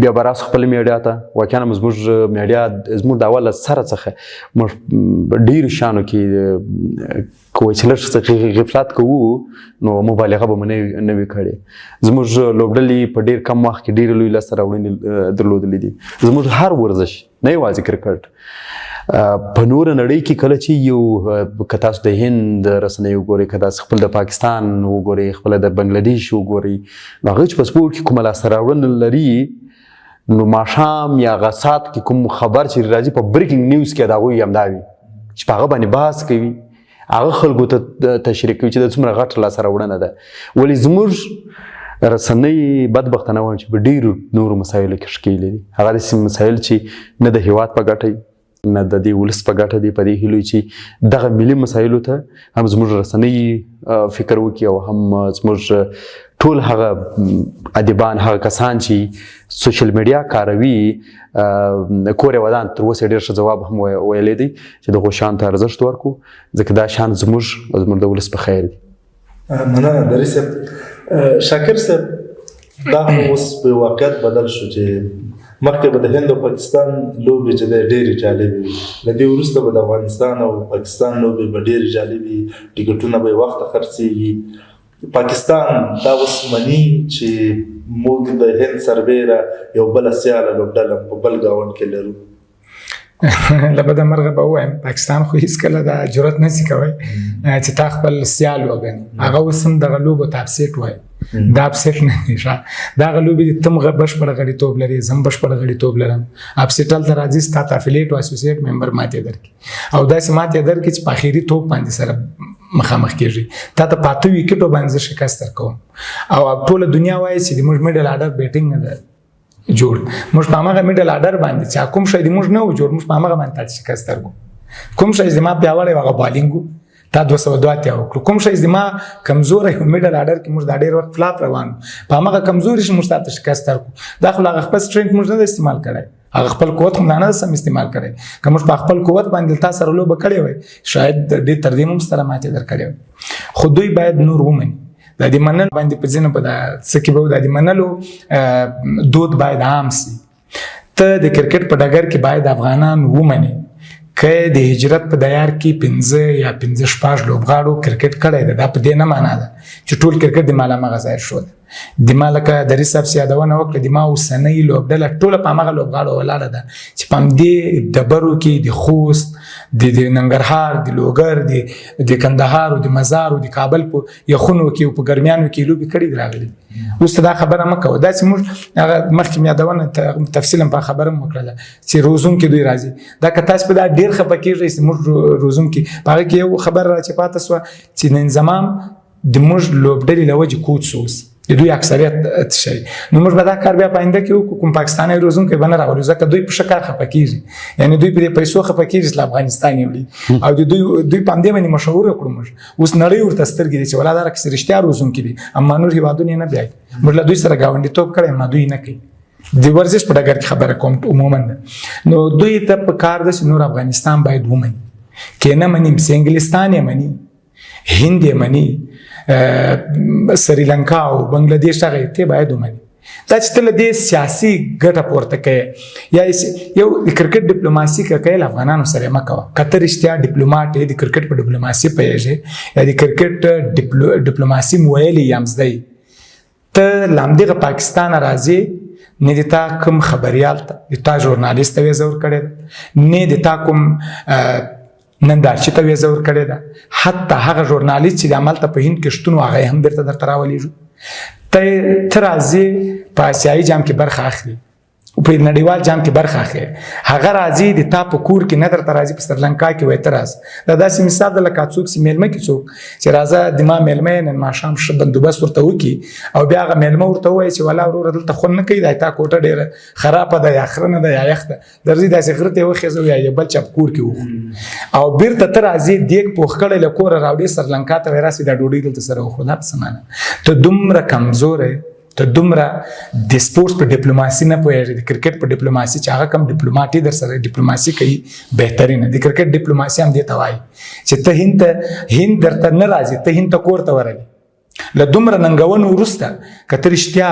C: بیا به راسو خپل میډیا ته. واقعا هم زموږ میډیا زموږ د اول سره څخه موږ ډېرو شیانو کې که وایي چې لږ څه غفلت کوو نو مبالغه به مو نه وي کړې. زموږ لوبډلې په ډېر کم وخت کې ډېرې لوی لاسته راوړنې درلودلې دي. زموږ هر ورزش، نه یوازې کرکټ، په نوره نړۍ کې کله چې یو که تاسو د هند رسنۍ وګورئ، که تاسو خپل د پاکستان وګورئ، خپل د بنګلادیش وګورئ، نو هغه چې په سپورټ کې کومه لاسته راوړنه لري نو ماښام یا هغه ساعت کې کوم خبر چې راځي په breaking news کې د هغوی همدا وي چې په هغه باندې بحث کوي، هغه خلکو ته تشریح کوي چې دا څومره غټه لاسته راوړنه ده. ولې زموږ رسنۍ بدبختانه وایم چې په ډېرو نورو مسایلو کې ښکېلې دي، هغه داسې مسایل چې نه د هیواد په ګټه نه د دې ولس په ګټه دی. په دې هیلو چې دغه ملي مسایلو ته هم زموږ رسنۍ فکر وکړي او هم زموږ ټول هغه ادیبان، هغه کسان چې social media کاروي، کور یې ودان تر اوسه ډېر ښه ځواب هم ویلی دی چې دغو شیانو ته ارزښت ورکړو، ځکه دا شیان زموږ او زموږ د ولس په خیر دي.
A: مننه دري صاحب. شاکر صاحب، دا خو اوس په واقعیت بدل شو چې مخکې به د هند او پاکستان لوبې چې دی ډېرې جالبې وي، له دې وروسته به د افغانستان او پاکستان لوبې به ډېرې جالبې وي، ټکټونه به یې وخته خرڅېږي. پاکستان دا اوس مني چې موږ د هند سربېره یو بله سیاله لوبډله په بل ګاونډ کې لرو.
B: له بده مرغه به ووایم پاکستان خو هیڅکله دا جرأت نه سي کوی چې تا خپل سیال وګڼي. هغه اوس هم دغه لوبو ته upset وایي، دا upset نه دی ښه، دغه لوبې دي تم بشپړ غړیتوب لري، زه هم بشپړ غړیتوب لرم. upset هلته راځي ستا ته affiliate او associate member ماتې درکړي، او داسې ماتې درکړي چې په اخري توپ باندې سره مخامخ کېږي، تا ته په 8 ویکټو باندې زه شکست درکوم. او ټوله دنیا وایي چې د موږ middle order batting نه ده جوړ، موږ په هماغه middle order باندې چې کوم شی د موږ نه و جوړ، موږ په هماغه باندې تاسو شکست درکو. کوم شی زما پیاوړی هغه بالینګ و، تا 282 وکړو. کوم شی زما کمزوری و middle order کې موږ دا ډېر وخت flop روان وو، په هماغه کمزوري شي موږ تاته شکست درکو. دا خو لا هغه خپل strength موږ نه دی استعمال کړی، هغه خپل قوت خو نه سم استعمال کړی. که موږ په خپل قوت باندې تا سره لوبه کړې وای، شاید ډېر تر دې موږ سره ماتې درکړې وای. خو دوی باید نور ومني دا د منلو باندې په ځینو په دا څه کې به دا د منلو دود باید عام سي. ته د کرکټ په ډګر کې باید افغانان ومني که د هجرت په دیار کې 5 یا 5-6 لوبغاړو کرکټ کړی دی، دا په دې نه معنا ده چې ټول کرکټ د مالا مغه ځای شو ده. د ما لکه دري صاحب چې یادونه وکړه، د ما اوسنۍ لوبډله ټوله په هماغه لوبغاړو ولاړه ده چې په همدې ډبرو کې د خوست، د ننګرهار، د لوګر، د کندهار او د مزار او د کابل په یخونو کې او په ګرمیانو کې لوبې کړې دي راغلي. اوس ته دا خبره مه کوه. داسې موږ هغه مخکې مې یادونه تفصیلاً په خبره مو وکړله چې روزونکي دوی راځي. دا که تاسو په دا ډېر خفه کېږئ چې موږ روزونکي په هغه کې یو خبره را چې پاته سوه چې نن زمام د موږ لوبډلې له وجې کوچ سو. اوس د دوی اکثریت څه شي. نو موږ به دا کار بیا په آینده کې وکړو، کوم پاکستاني روزونکی به نه راولو، ځکه دوی په ښه کار خفه کېږي، یعنې دوی په دې پیسو خفه کېږي چې له افغانستان یې وړي، او د دوی په همدې باندې مشهور کړو. موږ اوس نړۍ ورته سترګې دي چې ولا دا رقم رښتیا روزونکي دي، اما نور هېوادونه یې نه بیایي. موږ له دوی سره ګاونډیتوب کړی، اما دوی نه کوي. د ورزش په ډګر کې خبره کوم عموما. نو دوی ته په کار ده چې نور افغانستان باید ومني، که نه مني چې انګلستان یې مني، هند یې مني، سریلانکا او بنگلاديش هغه ته باید ومني. دا چې ته له دې سیاسي ګټه پورته کوې یا یو د کرکټ ډیپلوماسي که کوې، له افغانانو سره یې مه کوه. که ته رښتیا ډیپلوماټ یې، د کرکټ په ډیپلوماسي پوهېږې یا د کرکټ ډیپلوماسي مو ویلې یا هم زده یې، ته له همدغه پاکستانه راځې، نه د تا کوم خبریال ته، د تا ژورنالیست ته ویزه ورکړې ده، نه د تا کوم نندارچي ته ویزه ورکړې ده، حتی هغه ژورنالیست چې د عمل ته په هند کې شتون و هغه یې هم بیرته درته راولېږو. ته راځې په آسیایي جام کې برخه اخلي، په نړیوال جام کې برخه اخلي، هغه راځي د تا په کور کې نه درته راځي، په سریلانکا کې وایي ته راځه. دا داسې مثال ده لکه څوک چې مېلمه کې څوک چې راځه د ما مېلمه یې نن ماښام ښه بندوبست ورته وکړي، او بیا هغه مېلمه ورته ووایي چې ولا وروره دلته خوند نه کوي، دا تا کوټه ډېره خرابه ده یا خرنه ده یا یخ ده، درځي داسې غره ته یې وخېژوه یا یې بل چا په کور کې وخورو، او بیرته ته راځې دیګ پوخ کړی له کوره راوړې سریلانکا ته وایي راسي دا ډوډۍ دلته سره وخورو. دا په څه معنی؟ ته دومره کمزوری، ته دومره د سپورټس په ډیپلوماسي نه پوهېږې، د کرکټ په ډیپلوماسي چې هغه کوم ډیپلوماټي در سره ډیپلوماسي کوي بهترینه. د کرکټ ډیپلوماسي هم دې ته وایي چې ته هند ته، هند درته نه راځي، ته هند ته کور ته ورغلې. له دومره ننګونو وروسته که ته رښتیا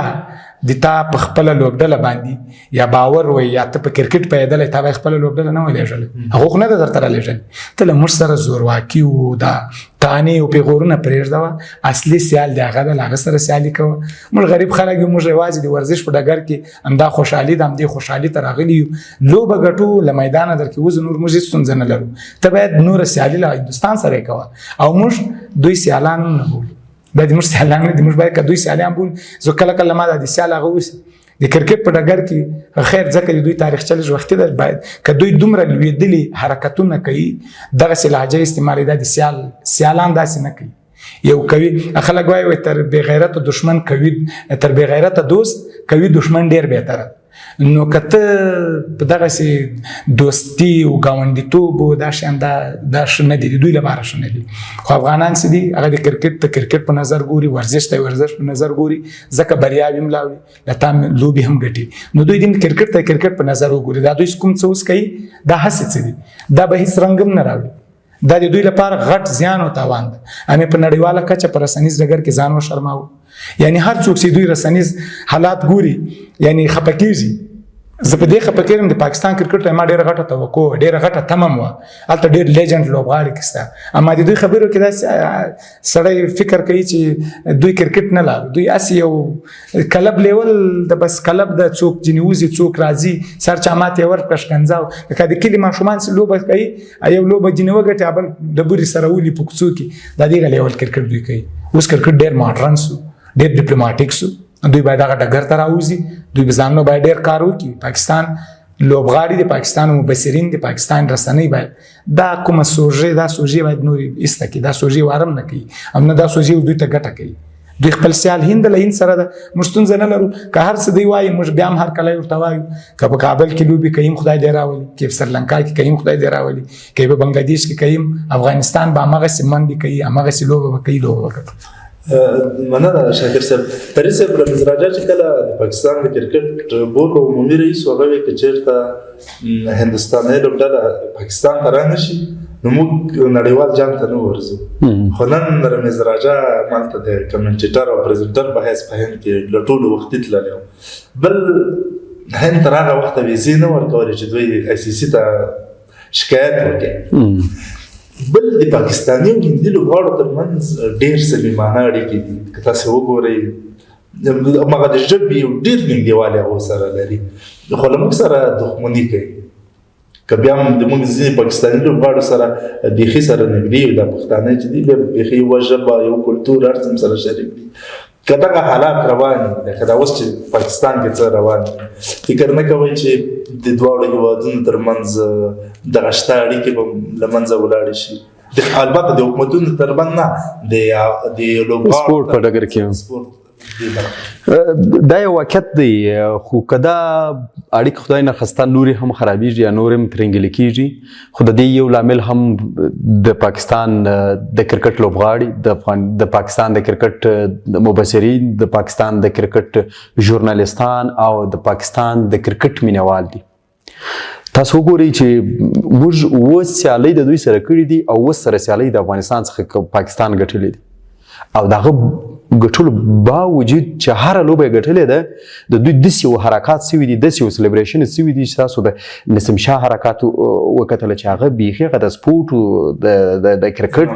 B: د تا په خپله لوبډله باندې یا باور وای یا ته په کرکټ پوهېدلی، تا به یې خپله لوبډله نه وای لېږلې، هغه خو نه ده درته رالېږلې. ته له موږ سره زورواکي و دا تانې او پیغورونه پرېږده وه، اصلي سیال دی هغه ده، له هغه سره سیالي کوه. موږ غریب خلک یو، موږ یوازې د ورزش په ډګر کې همدا خوشحالي ده، همدې خوشحالي ته راغلي یو، لوبه ګټو، له میدانه درکې وځو، نور موږ هېڅ ستونزه نه لرو. ته باید نوره سیالي له هندوستان سره یې کوه، او موږ دوی سیالان هم نه بولو، دا د موږ سیالان نه دي، موږ باید که دوی سیالان بولو. زه کله کله ما دا د سیال هغه اوسي د کرکټ په ډګر کې خیر، ځکه د دوی تاریخچه لږ وختي ده، باید که دوی دومره لوېدلي حرکتونه کوي، دغسې لهجه استعمالوي، دا د سیالان داسې نه کوي. یو کوي خلک وایي تر بې غیرته دښمن کوي، تر بې غیرته دوست کوي دښمن ډېر بهتره. نو که ته په دغسې دوستي او ګاونډیتوب او دا شیان دا ښه نه دي، د دوی لپاره ښه نه دي. خو افغانان څه دي، هغه د کرکټ ته کرکټ په نظر ګوري، ورزش ته ورزش په نظر ګوري، ځکه بریاوې هم لاوړي، له تا لوبې هم ګټي. نو دوی دې کرکټ ته کرکټ په نظر وګوري. دا دوی کوم څه اوس کوي دا هسې څه دي، دا به هېڅ رنګ هم نه راوړي، دا د دوی لپاره غټ زیان او تاوان ده. همې په نړیواله کچه په رسنیز ډګر کې ځان وشرماوه، یعنی هر څوک چې دوی رسنیز حالات ګوري یعنی خپه کېږي. زه په دې خپه کېږم د پاکستان کرکټ ته ما ډېره غټه توقع، ډېره غټه تمه وه، هلته ډېر لیجنډ لوبغاړي کې شته، اما د دوی خبرو کې داسې سړی فکر کوي چې دوی کرکټ نه لري، دوی هسې یو کلب لیول د بس کلب د څوک ځینې وځي څوک راځي، سر چا ماتې یې ورکړه ښکنځا، لکه د کلي ماشومان چې لوبه کوي یو لوبه ځینې وګټي بل ډبرې سره ولي په کوڅو کې، دا دغه لیول کرکټ دوی کوي. اوس کرکټ ډېر ماډرن سو، ډېر ډیپلوماټیک سو، دوی باید هغه ډګر ته راوځي، دوی به ځانونه باید ډېر کار وکړي. پاکستان لوبغاړي د پاکستان مبصرین د پاکستان رسنۍ باید دا کومه سوژه، دا سوژې باید نورې ایسته کړي، دا سوژې وارم نه کوي او نه دا سوژې دوی ته ګټه کوي. دوی خپل سیال هند له هند سره ده، موږ ستونزه نه لرو، که هر څه دوی وایي موږ بیا هم هرکلی ورته وایو. که په کابل کې لوبې کوي خدای دې راولي، که په سریلانکا کې کوي خدای دې راولي، که په بنګلادیش کې کوي، افغانستان به هماغسې منډې کوي، هماغسې لوبه به کوي، لوبه به کوي.
A: مننه شاکر صاحب. تری صاحب، رمیز راجا چې کله د پاکستان د کرکټ بورډ عمومي رئیس و، هغه ویل که چېرته هندوستانۍ لوبډله پاکستان ته رانه شي نو موږ نړیوال جام ته نه ورځو. خو نن رمیز راجا مالته د کمنټیټر او پریزنټر په حیث په هند کې له ټولو وختي تللی و. بل هند تر هغه وخته ویزې نه ورکولې چې دوی آی سي سي ته شکایت وکړي. بل د پاکستاني او هندي لوبغاړو ترمنځ ډېر صمیمانه اړیکې دي، که تاسې وګورئ هماغه د ژبې یو ډېر نږدېوالی هغو سره لري، خو له موږ سره دښمني کوي. که بیا هم د موږ ځینې پاکستاني لوبغاړو سره بیخي سره نږدې یو، دا پښتانه چې دي بیا بیخي یوه ژبه یو کلتور هر څه سره شریک دي. که دغه حالات روان دي، لکه دا اوس چې پاکستان کې څه روان دي، فکر نه کوئ چې د دواړو هېوادونو ترمنځ دغه شته اړیکې به له منځه ولاړې شي؟ البته د حکومتونو ترمنځ نه، د لوبغاړو
C: سپورټ په ډګر کې،
A: سپورټ دې برخه؟
C: دا یو واقعیت دی، خو که دا اړیکې خدای نه خواسته نورې هم خرابېږي یا نورې هم ترینګلې کېږي، خو د دې یو لامل هم د پاکستان د کرکټ لوبغاړي، د پاکستان د کرکټ مبصرین، د پاکستان د کرکټ ژورنالیستان او د پاکستان د کرکټ مینهوال دي. تاسو وګورئ چې موږ اووه سیالۍ د دوی سره کړې دي او اووه سره سیالۍ د افغانستان څخه پاکستان ګټلې دي، او د هغه ګټلو باوجود چې هره لوبه یې ګټلې ده، د دوی داسې یو حرکات سوي دي، داسې یو سلیبریشن سوي دي چې تاسو د نسیم شاه حرکات وکتل چې هغه بیخي هغه د سپورټ د کرکټ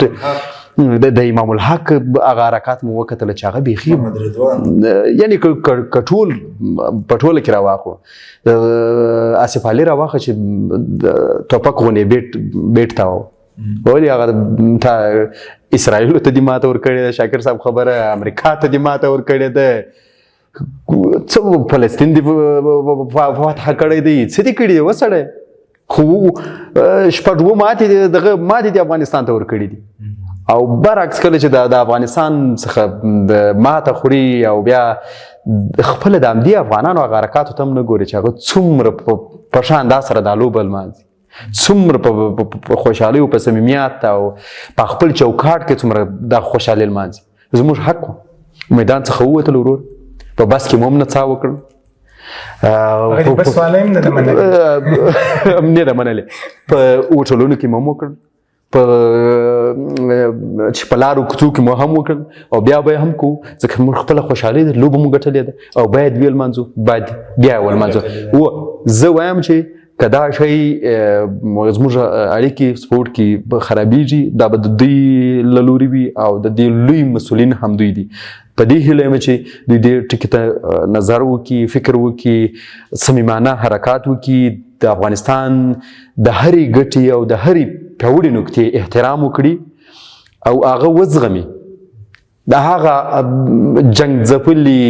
C: د امام الحق هغه حرکات مو وکتل چې هغه بیخي یعنی که ټول په ټوله کې راواخلو، آصف علي راواخله چې ټوپک غونې بیټ ته ولې هغه تا اسرائیل ته دې ماته ورکړې ده، شاکر صاحب خبره امریکا ته دې ماته ورکړې ده، څه فلسطین دې فتح کړی دی، څه دې کړي دي وسړی؟ خو شپږ اووه ماتې دغه ماتې دې افغانستان ته ورکړي دي. او برعکس کله چې د افغانستان څخه د ماته خوري او بیا خپله د همدې افغانانو هغه حرکاتو ته هم نه ګوري چې هغه څومره په ښه انداز سره دا لوبه لمانځي، څومره په خوشحالۍ او په صمیمیت او په خپل چوکاټ کې څومره دا خوشحالي لمانځي. زموږ حق و، میدان څخه ووتل ورور، په بس کې مو هم نڅا وکړل،
B: بس والا هم نه ده منلې،
C: نه ده منلې، په هوټلونو کې مو هم وکړل، په چې په لارو کوڅو کې مو هم وکړل، او بیا به یې هم کوو، ځکه موږ خپله خوشحالي ده، لوبه مو ګټلې ده او باید ویې لمانځو، باید بیا یې ولمانځو. و زه وایم چې که دا شی زموږ اړیکې سپورټ کې خرابېږي، دا به د دوی له لوري وي او د دې لوی مسؤلین هم دوی دي. په دې هیله یم چې دوی دې ټکي ته نظر وکړي، فکر وکړي، صمیمانه حرکات وکړي، د افغانستان د هرې ګټې او د هرې پیاوړې نقطې احترام وکړي او هغه وزغمي. د هغه جنگ ځپلي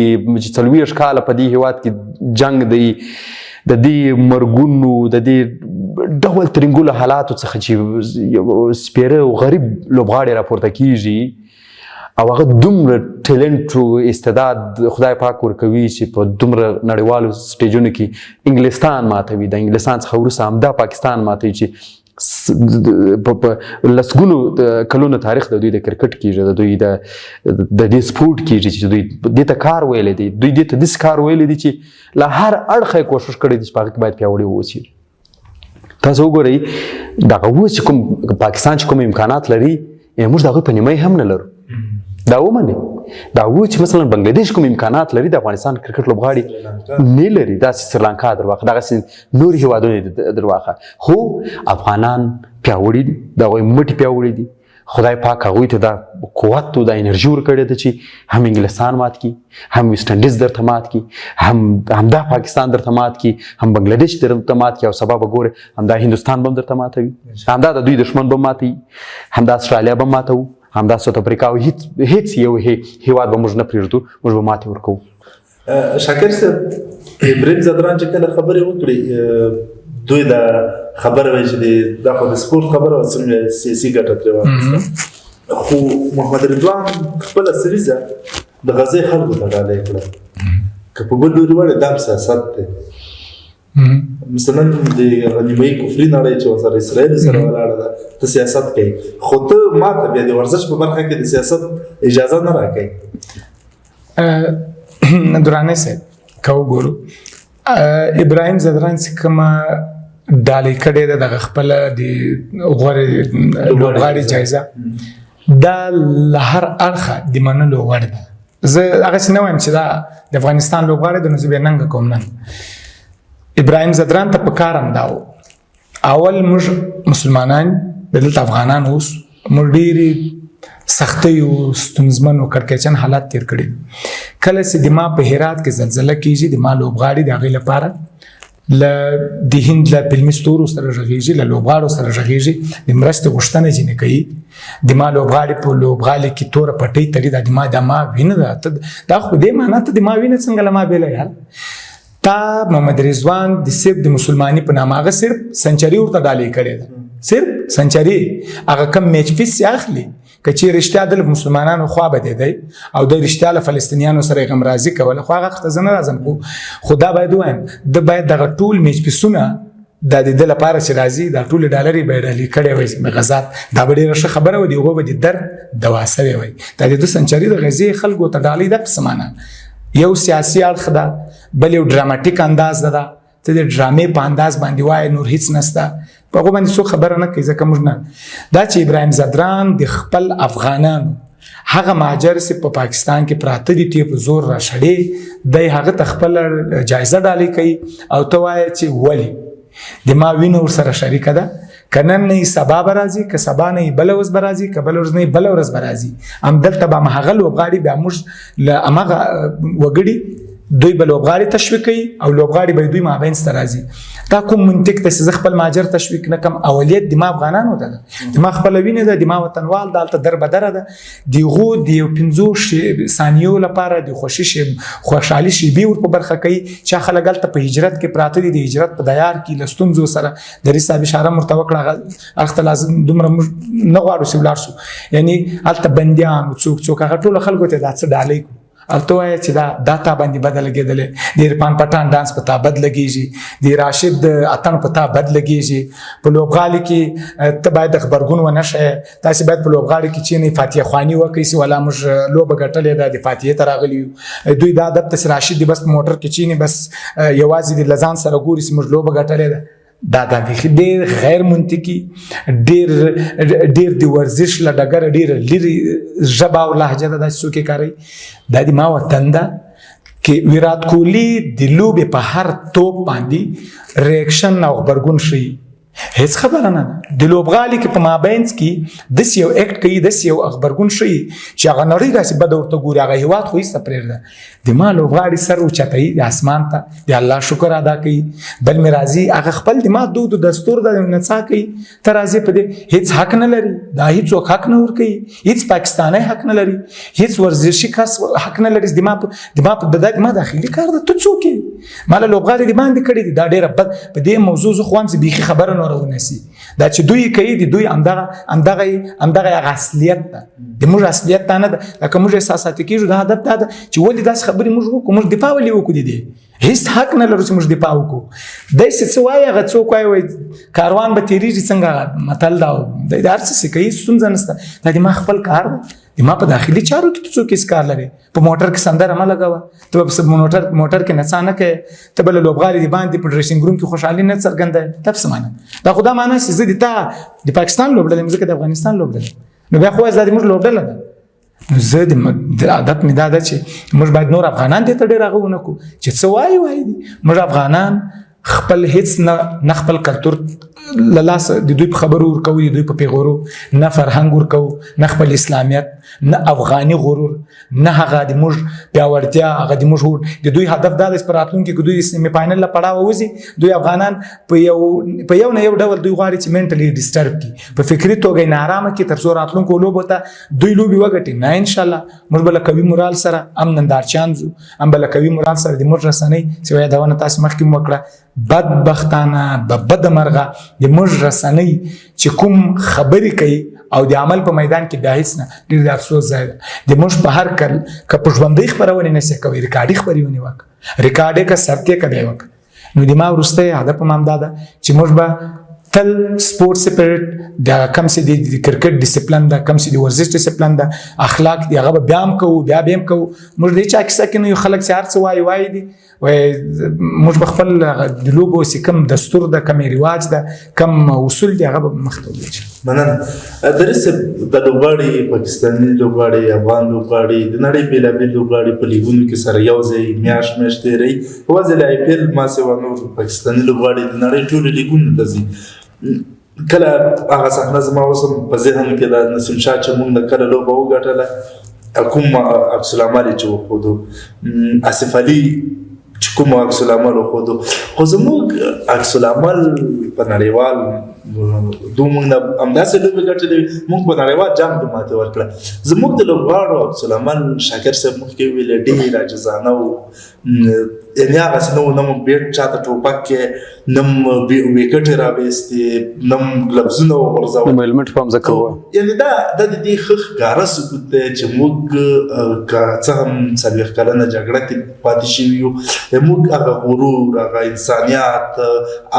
C: چې 40 کاله په دې هیواد کې جنگ دی، د دې مرګونو، د دې ډول ترنګولو حالاتو څخه چې سپېره او غریب لوبغاړي راپورته کیږي او هغه دومره ټیلنټ او استعداد خدای پاک ورکوي چې په دومره نړیوالو سټیجونو کې انګلستان ماتوي، د انګلستان څخه وروسته همدا پاکستان ماتوي چې په لسګونو کلونو تاریخ د دوی د کرکټ کیږي، د دوی د دې سپورټ کیږي چې دوی دې ته کار ویلی دی، دوی دې ته داسې کار ویلی دی چې له هر اړخه یې کوښښ کړی دی چې په هغه کې باید پیاوړي واوسي. تاسو وګورئ دغه اوس چې کوم پاکستان چې کوم امکانات لري، موږ د هغوی په نیمه هم نه لرو، دا ومنئ. دا اوس چې مثلا بنګلادیش کوم امکانات لري، د افغانستان کرکټ لوبغاړي نه لري، داسې سریلانکا درواخله، دغسې نور هیوادونه درواخله، خو افغانان پیاوړي دي، د هغوی مټې پیاوړي دي، خدای پاک هغوی ته دا قوت او دا انرژي ورکړې ده چې هم انګلستان مات کړي، هم ویسټ انډیز درته مات کړي، هم همدا پاکستان درته مات کړي، هم بنګلادیش درته مات کړي، او سبا به ګورې همدا هندوستان به هم درته ماتوي، همدا د دوی دښمن به ماتوي، همدا استرالیا به ماتوو، همدا ساوت افریقا او هیڅ یو هیواد به موږ نه پرېږدو، موږ به ماتې ورکوو.
A: شاکر صاحب، ابراهیم ځدران چې کله خبرې وکړې، دوی دا خبره وایي چې دا خو د سپورټ خبره وه، څنګه سیاسي ګټه ترې واخیسته، خو محمد رضوان خپله سریزه د غزې خلکو ته ډالۍ کړه. که په بل لوري وړې دا هم سیاست دی. مثلا د نیمایي کفري نړۍ چې ورسره اسرائیل سره ولاړه ده، ته سیاست کوي، خو ته ماته بیا د ورزش په برخه کې د سیاست اجازه نه راکوي.
B: درانه صاحب، که وګورو ابراهیم ځدران چې کومه ډالۍ کړې ده، دغه خپله د غوره لوبغاړي جایزه، دا له هر اړخه د منلو وړ ده. زه هغسې نه وایم چې دا د افغانستان لوبغاړی دی نو زه بیا ننګه کوم، نه، ابراهیم ځدران ته په کار هم دا و. اول موږ مسلمانان دلته افغانان اوس موږ ډېرې سختۍ او ستونزمن او کړکېچن حالات تېر کړي. کله چې د ما په هرات کې زلزله کېږي، د ما لوبغاړي د هغې لپاره له د هند له فلمي ستورو سره غږېږي، له لوبغاړو سره غږېږي، د مرستې غوښتنه ځینې کوي. د ما لوبغاړي په لوبغالي کې توره پټۍ تړي، دا د ما د ما وینه ده، ته دا خو دې معنا ته د ما وینه څنګه له ما بېله یار؟ تا محمد رضوان د صرف د مسلماني په نامه هغه صرف سنچري ورته ډالۍ کړې ده. صرف سنچري هغه کم میچ فیس اخلي. که چې رښتیا د مسلمانانو خوا بده دی او د رښتیا له فلسطینیانو سره غمرازي کوله، خو هغه ته زه نه راځم. خو دا باید ووایم، د باید دغه ټول میچ فیسونه د دې لپاره چې راځي دا ټول ډالري به ډالي کړي وای غزا، دا به ډیره ښه خبره و دی، هغه به د درد دوا سوی وای. دا د سنچري د غزې خلکو ته ډالۍ ده په څه معنا؟ یو سیاسي اړخ ده، بل یو ډراماتیک انداز ده، ته د ډرامې په انداز باندې وایې، نور هیڅ نسته. په هغو باندې څوک خبره نه کوي، ځکه موږ نه دا چې ابراهیم ځدران د خپل افغانانو هغه مهاجر چې په پاکستان کې پراته دي ته په زور را شړې دی، هغه ته خپله جایزه ډالۍ کوي او ته وایې چې ولې د ما وینه ورسره شریکه ده، که نن نه سبا به راځي، که سبا نه بله ورځ به راځي، که بله ورځ نه بله ورځ به راځي. همدلته به همهغه لوبغاړي بیا موږ له هماغه وګړي دوی به لوبغاړي تشویقوي او لوبغاړي به دوی مابینځ ته راځي. دا کوم منطق دی چې زه خپل مهاجر تشویق نه کړم؟ اولیت د ما افغانانو ته ده، د ما خپله وینه ده، د ما وطنوال ده، هلته در بدره ده. د هغو د یو 5 ثانیو لپاره د خوښي خوشحالي شیبې ور په برخه کوي چې خلک هلته په هجرت کې پراته دي، د هجرت په دیار کې له ستونزو سره. د رئیس صاحب اشاره مې ورته وکړه، هغه اړخ ته لازم دومره موږ نه غواړو چې ولاړ شو، یعنی هلته بندیان و څوک څوک هغه ټولو خلکو ته دا څه ډالۍ کړو. او ته وایې چې دا تا باندې بده لګېدلې، د عرفان پټان ډانس په تا بد لګېږي، د راشد اتڼ په تا بد لګېږي، په لوبغالي کې ته باید غبرګون ونه ښیې، تاسې باید په لوبغالي کې چینئ فاتحه خواني وکړئ چې ولا موږ لوبه ګټلې ده، د فاتحې ته راغلي یو. دوی دا ادب ته چې راشد دې بس په موټر کې چیني، بس یوازې دې له ځان سره ګوري چې موږ لوبه ګټلې ده. دا دا بیخي ډېر غیر منطقي، ډېر ډېر د ورزش له ډګره ډېره لرې ژبه او لهجه ده داسې څوک یې کاروي. دا د ما وطن ده کې ویرات کوهلي د لوبې په هر توپ باندې reaction او غبرګون ښيي، هیڅ خبره نه ده. د لوبغالي کې په مابینځ کې داسې یو act کوي، داسې یو غبرګون ښيي چې هغه نړۍ داسې بده ورته ګوري، هغه هیواد خو هیڅ نه پرېږده. د ما لوبغاړي سر اوچتوي د اسمان ته، د الله شکر ادا کوي، بل مې راځي هغه خپل د ما دود دستور ده نڅا کوي، ته راځې په دې هیڅ حق نه لري، دا هیڅوک حق نه ورکوي، هیڅ پاکستانی حق نه لري، هیڅ ورزشي کس حق نه لري. د ما د ما داخلي کار ده، ته څوک یې؟ ما له لوبغاړي دې باندې کړي دي. دا ډېره بد په دې موضوع زه خو هم چې بیخي خبره نوره ونه سي. دا چې دوی کوي د دوی همدغه همدغه همدغه هغه اصلیت ده، د موږ اصلیت دا نه ده. لکه موږ احساساتي کېږو، دا هدف دا ده چې ولې داسې خبرې موږ وکړو، موږ دفاع ولې وکړو؟ د دې هیڅ حق نه لرو چې موږ دفاع وکړو. داسې څه وایي، هغه څوک وایي، وایي کاروان به تېرېږي څنګه متل دا د هر څه کوي، ستونزه نشته. دا د ما خپل کار ده، د ما په داخلي چارو کې ته څوک هیڅ کار لرې؟ په موټر کې سندره مه لګوه، ته به په موټر کې نڅا نه کوې، ته به له لوبغالي د باندې په dressing room کې خوشحالي نه څرګندوې. دا په څه معنا؟ دا خو دا معنا چې زه د تا د پاکستان لوبډله یم، ځکه د افغانستان لوبډله، نو بیا خو دا د موږ لوبډله ده. نو زه د عادت مې دا ده چې موږ باید نور افغانان دې ته ډېر هغه ونه کړو چې څه وایي وایي دي. موږ افغانان خپل هیڅ نه خپل کلتور له لاسه د دوی په خبرو ورکوو، د دوی په پیغورو، نه فرهنګ ورکوو، نه خپل اسلامیت، نه افغاني غرور، نه هغه د موږ پیاوړتیا، هغه د موږ هوډ. د دوی هدف دا دی چې په راتلونکي کې دوی semi final له پړاوه وځي، دوی افغانان په یو نه یو ډول دوی غواړي چې mentally disturb کړي، په فکري توګه یې ناارامه کړي، تر څو راتلونکو لوبو ته دوی لوبې وګټي. نه انشاءالله موږ به له قوي مورال سره هم نندارچیان ځو، هم به له قوي مورال سره د موږ رسنۍ چې یادونه تاسې مخکې مو وکړه، بدبختانه به بده مرغه د موږ رسنۍ چې کوم خبرې کوي او د عمل په میدان کې بیا هیڅ نه، ډېر د افسوس ځای ده. د موږ په هر کل که په ژوندۍ خپرونې نه شي کوي، ریکارډي خپرونې وکړه، ریکارډ یې که ثبت یې که بیا یې وکړه. نو د ما وروستی هدف هم همدا ده چې موږ به تل سپورت سپیرټ، د کم څه د کرکټ ډیسپلین ده، کم څه د ورزش ډیسپلین ده، اخلاق دی، هغه به بیا هم کوو، بیا به هم کوو. موږ د هیچا کیسه کې نه یو، خلک چې هر څه وایي وایي دي، وایي موږ به خپل د لوبو چې کوم دستور ده، کوم رواج ده، کوم اصول دی، هغه به مخته وړو.
A: مننه. درس د لوبغاړي، پاکستاني لوبغاړي، افغان لوبغاړي، د نړۍ بېلابېل لوبغاړي په لیګونو کې سره یو ځای میاشت میاشت تېروي. یوازې له آی پي ایل ما سوا نور پاکستاني لوبغاړي د نړۍ ټولو لیګونو ته ځي. کله هغه صحنه زما اوس هم په ذهن کې ده، نسیم شاه چې موږ نه کله لوبه وګټله، کوم عکس العمل یې چې وښودو، آصف علي چې کوم عکس العمل وښودو، خو زموږ عکس العمل په نړیوال دوی موږ نه همداسې لوبې ګټلې وي. موږ په نړیوال جام کې ماتې ورکړه. زموږ د لوبغاړو عکس العمل، شاکر صاحب مخکې وویل، ډېر عاجزانه و، یعنې هغسې نه و، نه مو بیټ چاته ټوپک کې، نه مو ویکټې راویستې، نه مو ګلبزونه وغورځول،
C: نه مو هیلمټ په مځکه وه.
A: یعنې دا د دې ښه ښکاره ثبوت دی چې موږ که څه هم 40 کلنه جګړه کې پاتې شوي یو، موږ هغه غرور، هغه انسانیات،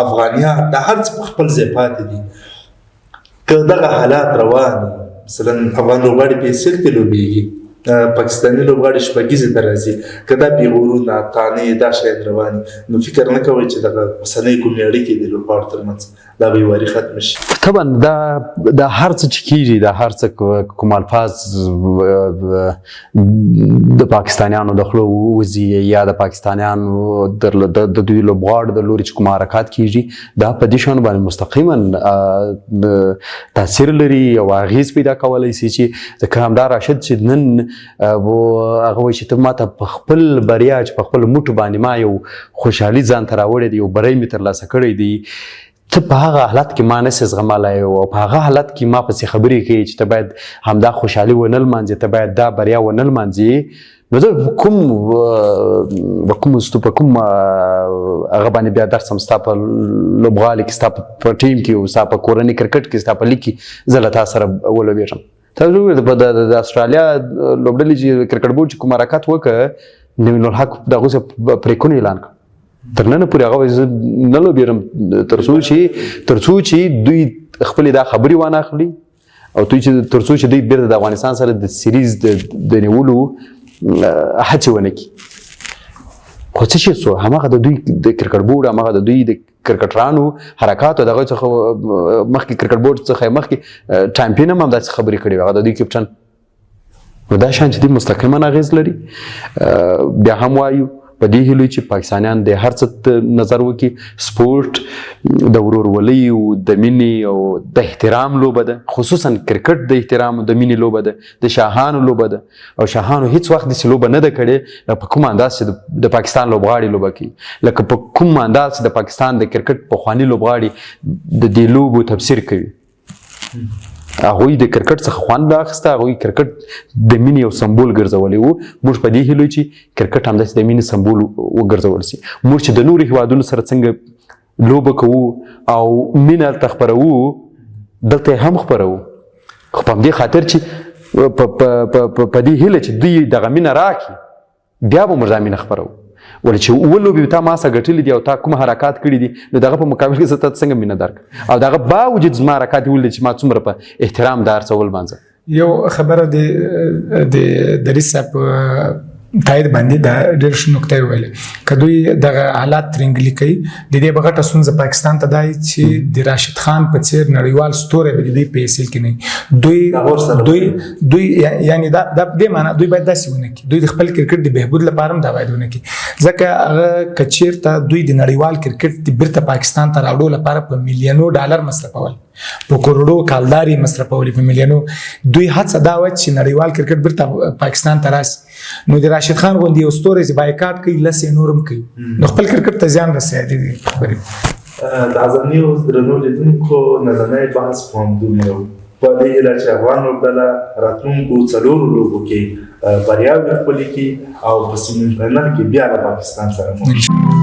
A: افغانیات، دا هر څه په خپل ځای پاتې دي. که دغه حالات روان وي، مثلا افغان لوبغاړي په ایس ایل کې لوبېږي، پاکستاني لوبغاړي شپږیزې ته راځي، که دا پیغورونه، تانې، دا شیان روان دي، نو فکر نه کوئ چې دغه اوسنۍ کومې اړیکې دي لوبغاړو ترمنځ دا به یواري ختمه شي.
C: طبعا دا هر څه چې کېږي، دا هر څه کوم الفاظ د پاکستانیانو د خولو وځي یا د پاکستانیانو د دوی لوبغاړو د لوري چې کوم حرکات کېږي، دا په دې شیانو باندې مستقیما تاثیر لري او اغېز پیدا کولی شي. چې ځکه همدا راشد چې نن هغه وایي چې ته ما ته په خپل بریا، چې په خپل موټو باندې ما یو خوشحالي ځان ته راوړې دی، یو بری مې ترلاسه کړی دی، ته په هغه حالت کې ما نسې زغملی او په هغه حالت کې ما پسې خبرې کوي چې ته باید همدا خوشحالي ونه لمانځې، ته باید دا بریا ونه لمانځې. نو زه کوم په کوم په کوم هغه باندې بیا درس هم ستا په لوبغالي کې، ستا په ټیم کې او ستا په کورني کرکټ کې، ستا په لیګ کې زه له تا سره ولوبېږم. تاسو وګورئ د استرالیا لوبډلې چې کرکټ بورډ چې کوم حرکت وکړ، نوین الحق د هغو څخه پرېکون اعلان کړ. تر ننه پورې هغه وایي زه نه لوبېږم تر څو چې دوی خپلې دا خبرې وانه اخلي او دوی چې تر څو چې دوی بېرته د افغانستان سره د سیریز د نیولو هڅې ونه کړي. خو څه شي سو، هماغه د دوی د کرکټ بورډ، هماغه د دوی د کرکټرانو حرکاتو، دغه څخه مخکې کرکټ بورډ څخه مخکې ټایمپین هم همداسې خبرې کړې وې، هغه د دوی کپټن. نو دا شیان چې دوی مستقیما اغېز لري. بیا هم وایو په دې هیلو چې پاکستانیان د هر څه نظر وکړي. سپورت د ورورولۍ او د مینې او د احترام لوبه ده، خصوصا کرکټ د احترام او د مینې لوبه ده، د شاهانو لوبه ده. او شاهانو هیڅ وخت داسې لوبه نه ده کړې لکه په کوم انداز چې د پاکستان لوبغاړي لوبه کوي، لکه په کوم انداز چې د پاکستان د کرکټ پخواني لوبغاړي د دې لوبو تفسیر کوي. هغوی د کرکټ څخه خوند اخیسته، هغوی کرکټ د مینې یو سمبول ګرځولی و. موږ په دې هیلو چې کرکټ همداسې د مینې سمبول وګرځول شي. موږ چې د نورو هیوادونو سره څنګه لوبه کوو او مینه هلته خپروو، دلته یې هم خپروو، خو په همدې خاطر چې په دې هیله چې دوی دغه مینه راکړي، بیا به موږ دا مینه خپروو. ولې چې اووه لوبې تا ما سره ګټلې دي او تا کوم حرکات کړي دي، نو دغه په مقابل کې زه ته څنګه مینه درکړم؟ او دغه باوجود زما حرکات یې ولیدل چې ما څومره په احترام دا هر څه ولمانځه.
B: یو خبره د دریځ صاحب تایید باندې دا ډېر ښه نکته یې وویله. که دوی دغه حالات ترینګلي کوي، د دې به غټه ستونزه پاکستان ته دا چې د راشد خان په څېر نړیوال ستوری به د دوی په ایس ایل کې نه وي. دوی دوی دوی یعنې دا په دې معنا دوی باید داسې ونه کړي. دوی د خپل کرکټ د بهبود لپاره هم دا باید ونه کړي، ځکه هغه که چېرته دوی د نړیوال کرکټ د بیرته پاکستان ته راوړو لپاره په میلیونو ډالر مصرفول، په کروڑو کالدارې مصرفولې، په میلیونو. دوی هڅه دا وه چې نړیوال کرکټ بیرته پاکستان ته راشي. نو د راشد خان غوندې یو ستوری چې بایکاټ کوي، لس یې نور هم کوي، نو خپل کرکټ ته زیان رسوي. د دې خبرې
A: د اعظم نیوز درنو لیدونکو نننی بحث په همدومره و. په دې هیله چې افغان لوبډله راتلونکو 4 لوبو کې بریاوې خپلې کړي او په سیمي فاینل کې بیا له پاکستان سره مخ شي.